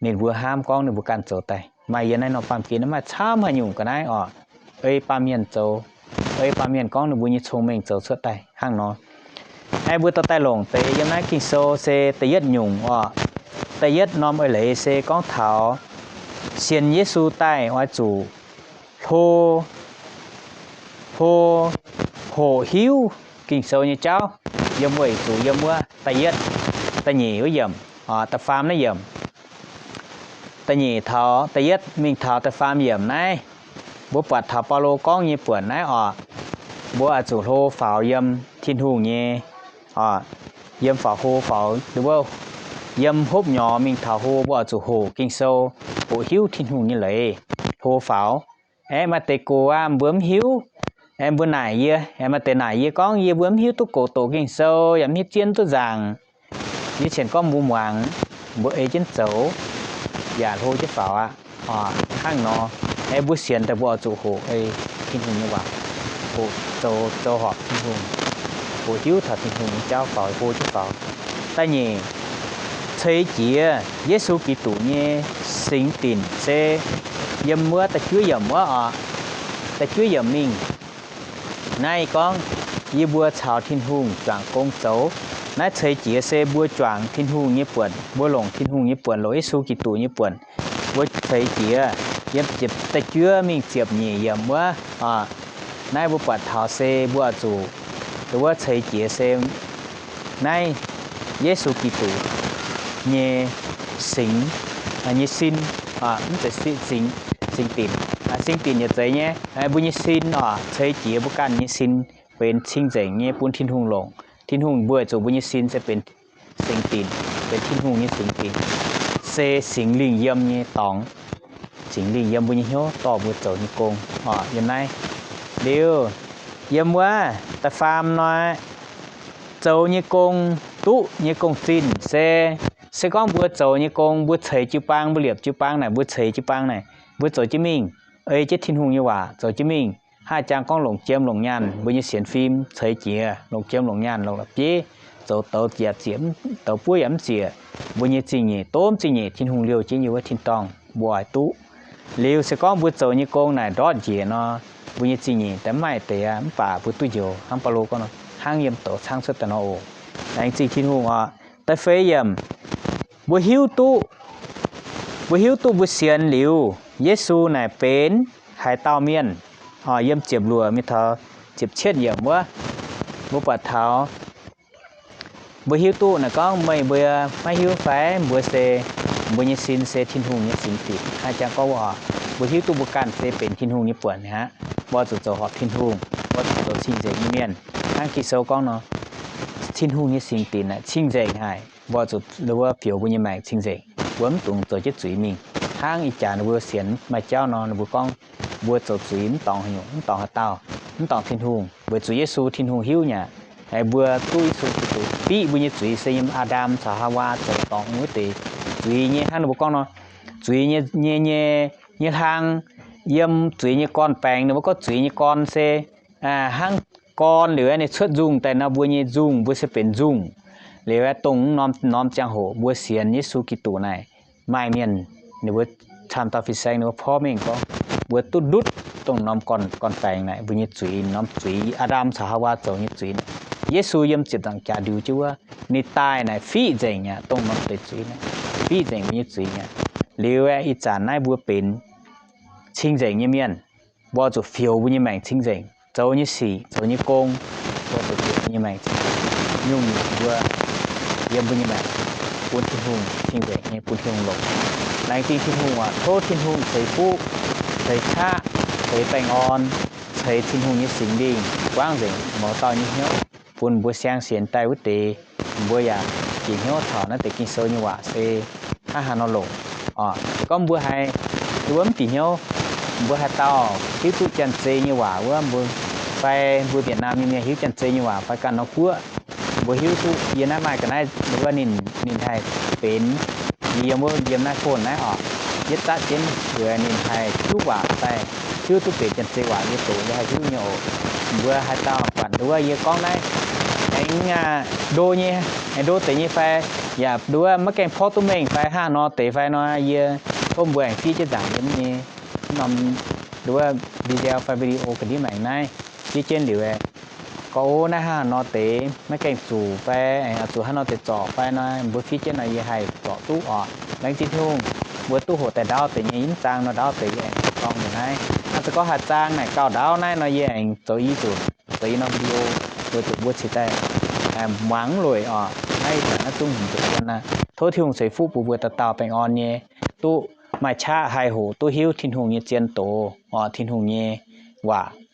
Ninh mbuo hnamv gorngv ninh mbuo ganh zoux daaih. Maaih yiem naaiv norm baamh gen naaiv maaih camv haaix nyungc ga'naaiv oc, ei baamh mienh zoux, ei baamh mienh gorngv ninh mbuo nyei cong-mengh zoux cuotv daaih hnangv nor. Aengx mbuo dorh daaih longc deix yiem naaiv Ging-Sou se da'yietv nyungc oc. Da'yietv norm eix leiz se gorngv taux sienx Yesu daaih oix zuqc hlo, hlo, hoqc hiuv Ging-Sou nyei jauv. Yiem weic zuqc yiem wuov da'yietv, da'nyeic wuov yiemc, da'faam naaiv yiemc. Da'nyeic taux da'yietv mingh taux da'faam yiemc naaiv, mbuo buatc taux Baulo gorngv nyei buonc naaiv oc. Mbuo oix zuqc hlo faaux yiem Tin-Hungh nyei, yiem faaux hlo faaux, yiem hopv nyorx mingh taux hlo, mbuo oix zuqc hoqc Ging-Sou, hoqc hiuv Tin-Hungh nyei leiz, hlo faaux. Aengx maaih deix gox aqv, mbuo mv hiuv. Aengx mbuo naaic yie, aengx maaih deix naaic yie gorngv yie mbuo mv hiuv duqv gox doqc Ging-Sou, yaac mv hiuv zien duqv nzaangc. Yie sienx gorngv mbuo muangx, mbuo ei jienv zoux, yaac hlo jienv faaux aqv. Hnangv nor, aengx mbuo sienx daaih mbuo oix zuqc hoqc ei Tin-Hungh nyei waac, hoqc zoux, zoux horpc Tin-Hungh, hoqc hiuv taux Tin-Hungh nyei jauv faaux, hlo jienv faaux. Da'nyeic, ceix jiez Yesu Giduc nyei singx dinc se yiem wuov da'juov yiemc wuov oc, da'juov yiemc mingh. Naaiv gorngv, yie mbuo caux Tin-Hungh juangc gong zoux. Naaiv ceix jiez se mbuo juangc Tin-Hungh nyei buonc, mbuo longc Tin-Hungh nyei buonc, longc Yesu Giduc nyei buonc, mbuo ceix jiez yiem ziepc, da'juov mingh ziepc nyeic yiemc wuov. Naaiv mbuo buatc taux se mbuo oix zuqc wuov ceix jiez se naaiv Yesu Giduc nyei singx, nyei sin, mv zeiz singx, singx dinc. Singx dinc yietc zeiz nyei, mbuo nyei sin oc, ceix jiez mbuo ganh nyei sin benx cing-nzengc nyei bun Tin-Hungh longc. Tin-Hungh mbuo zuqc mbuo nyei sin se benx singx dinc, benx Tin-Hungh nyei singx dinc, se Singx Lingh yiem nyei dorngx. Singx Lingh yiem mbuo nyei hnyouv dorh mbuo zoux nyei gong oc. Yiem naaiv liuz, yiem wuov da'faam nor, zoux nyei gong, duqv nyei gong-zinh se, se gorngv mbuo zoux nyei gong, mbuo ceix jiu-baang, mbuo liepc jiu-baang naaic, mbuo ceix jiu-baang naaic, mbuo zoux jienv mingh, ei jienv Tin-Hungh nyei waac zoux jienv mingh. Hnangv jang gorngv longc jiem longc nyaanh, mbuo nyei sienx fim ceix jiez longc jiem longc nyaanh, longc la'bieiv, zoux douz yaac ziec, douz buov yaac mv ziec, mbuo nyei zingh nyeic, domh zingh nyeic Tin-Hungh liouh jienv yiem wuov tin-dorngh, mbuo oix duqv. Liuz se gorngv mbuo zoux nyei gong naaic ndortv njiec nor, mbuo nyei zingh nyeic daaih mv maaih deix aqv, mv baac mbuo duqv njoux. Hnangv Baulo gorngv nor, hnangv yiem douz caangv cuotv daaih nor oc. Laengz zingh Tin-Hungh oc. Da'feix yiemc, mbuo hiuv duqv, mbuo hiuv duqv mbuo sienx liuz, Yesu naaic benx haaix dauh mienh. Yiem ziepc luoqc mingh taux ziepc cietv yiemc wuov, mbuo buatc taux, mbuo hiuv duqv naaic gorngv meih mbuo maiv hiuv fai? Mbuo se, mbuo nyei sin se Tin-Hungh nyei singx dinc. Hnangv jang gorngv wuov oc, mbuo hiuv duqv mbuo ganh se benx Tin-Hungh nyei buonc aqv. Mbuo zuqc zoux horpc Tin-Hungh, mbuo zuqc zoux cing-nzengc nyei mienh. Hnangv Ging-Sou gorngv nor, Tin-Hungh nyei singx dinc naaic cing-nzengc haic. Mbuo zuqc wuov fioux mbuo nyei maengc cing-nzengc, mbuo mv dungx zoux jienv zuiz mingh. Hnangv ih jaax ninh mbuo sienx maaih jauv nor, ninh mbuo gorngv mbuo zoux zuiz mv dorngc haaix nyungc, mv dorngc haaix dauh, mv dorngc Tin-Hungh. Weic zuqc Yesu, Tin-Hungh hiuv nyei aqv, mbuo duqv Yesu Giduc diqv mbuo nyei zuiz se yiem Aa^ndam caux Haawaa zoux dorngc wuov deix zuiz nyei. Hnangv ninh mbuo gorngv nor, zuiz nyei, nyei, nyei, nyei hlang, yiem zuiz nyei gorn-baengx. Ninh mbuo gorngv zuiz nyei gorn se hnangv gorn liuz ninh cuotv nzungh daaih nor, mbuo nyei nzungh, mbuo se benx nzungh. Liuz aeqv, dongh norm, norm ziangh hoc mbuo sienx Yesu Giduc naaic, maaih mienh ninh mbuo camv dauh fin-saeng ninh mbuo porv mengh gorngv, mbuo duqv ndutv dongh norm gorn, gorn-baengx naaic mbuo nyei zuiz, norm zuiz, Aa^ndam caux Haawaa zoux nyei zuiz naaic. Yesu yiem ziepc nzaangc jaax ndiux jienv wuov, ninh daaih naaic fiqv nzengc aqv, dongh norm deix zuiz naaic fiqv nzengc mbuo nyei zuiz aqv. Liuz aeqv, ih zanc naaiv mbuo benx cing-nzengc nyei mienh, mbuo zuqc fioux mbuo nyei maengc cing-nzengc, zoux nyei sic, zoux nyei gong, mbuo zuqc fioux mbuo nyei maengc cing-nzengc, nyungc-nyungc mbuo yiem mbuo nyei maengc bun Tin-Hungh cing-nzengc nyei, bun Tin-Hungh longc. Laengz zingh Tin-Hungh aac, tov Tin-Hungh ceix fuqv, ceix qaqv, ceix baengh orn, ceix Tin-Hungh nyei Singx Lingh buangv nzengc mouz dauh nyei hnyouv, bun mbuo siang sienx daaih wuov deix, mbuo yaac bieqc hnyouv taux naaiv deix Ging-Sou nyei waac se hnangv haaix nor longc. Oc, se gorngv mbuo haiz, mbuo mv bieqc hnyouv, mbuo haaix dauh hiuv duqv Janx-Zei nyei waac wuov, mbuo fai mbuo Việt Nam nyei mienh hiuv Janx-Zei nyei waac fai ganh norm guoqv, mbuo hiuv duqv yie naaiv maaih ga'naaiv wuov ninh, ninh haih benx, yie yiem wuov yiem naaiv phone naaiv oc, yietv zatv jienv weic ninh haih hiuv waac daaih, hiuv duqv benx Janx-Zei waac yie doqc yie haih hiuv nyei oc. Mbuo haaix dauh buatc nduov yie gorngv naaiv aengx ndo nyei, aengx ndo deix nyei fai, yaac nduov maiv gaengh porv duqv mengh fai hnangv nor deix fai nor, yie tov mbuo aengx fiev jienv nzaangc yie nyei norm nduov video fai video ga'ndiev maengx naaiv fiev jienv liuz, gorngv ov naaiv hnangv nor deix maiv gaengh zuqc fai aengx zuqc hnangv nor deix zorc fai nor, mbuo fiev jienv nor yie haih zorc duqv oc. Laengz zingh Tin-Hungh, mbuo duqv hoqc daaih ndaauv deix nyei, mv zaang nor ndaauv deix yie aengx dorng njiec naaiv. Hnangv se gorngv haih zaang naaic gauh ndaauv naaiv nor yie aengx zoux i zuqc, zoux i norm video weic zuqc mbuo cingx daaih muangx mv lueic oc. Naaiv ih zanc naaiv zungv hmz njiec yiem naaiv. Tov Tin-Hungh ceix fuqv bun mbuo dauh dauh baengh orn nyei, duqv maaih qaqv haih hoqc duqv hiuv Tin-Hungh nyei zien doz oc, Tin-Hungh nyei waac.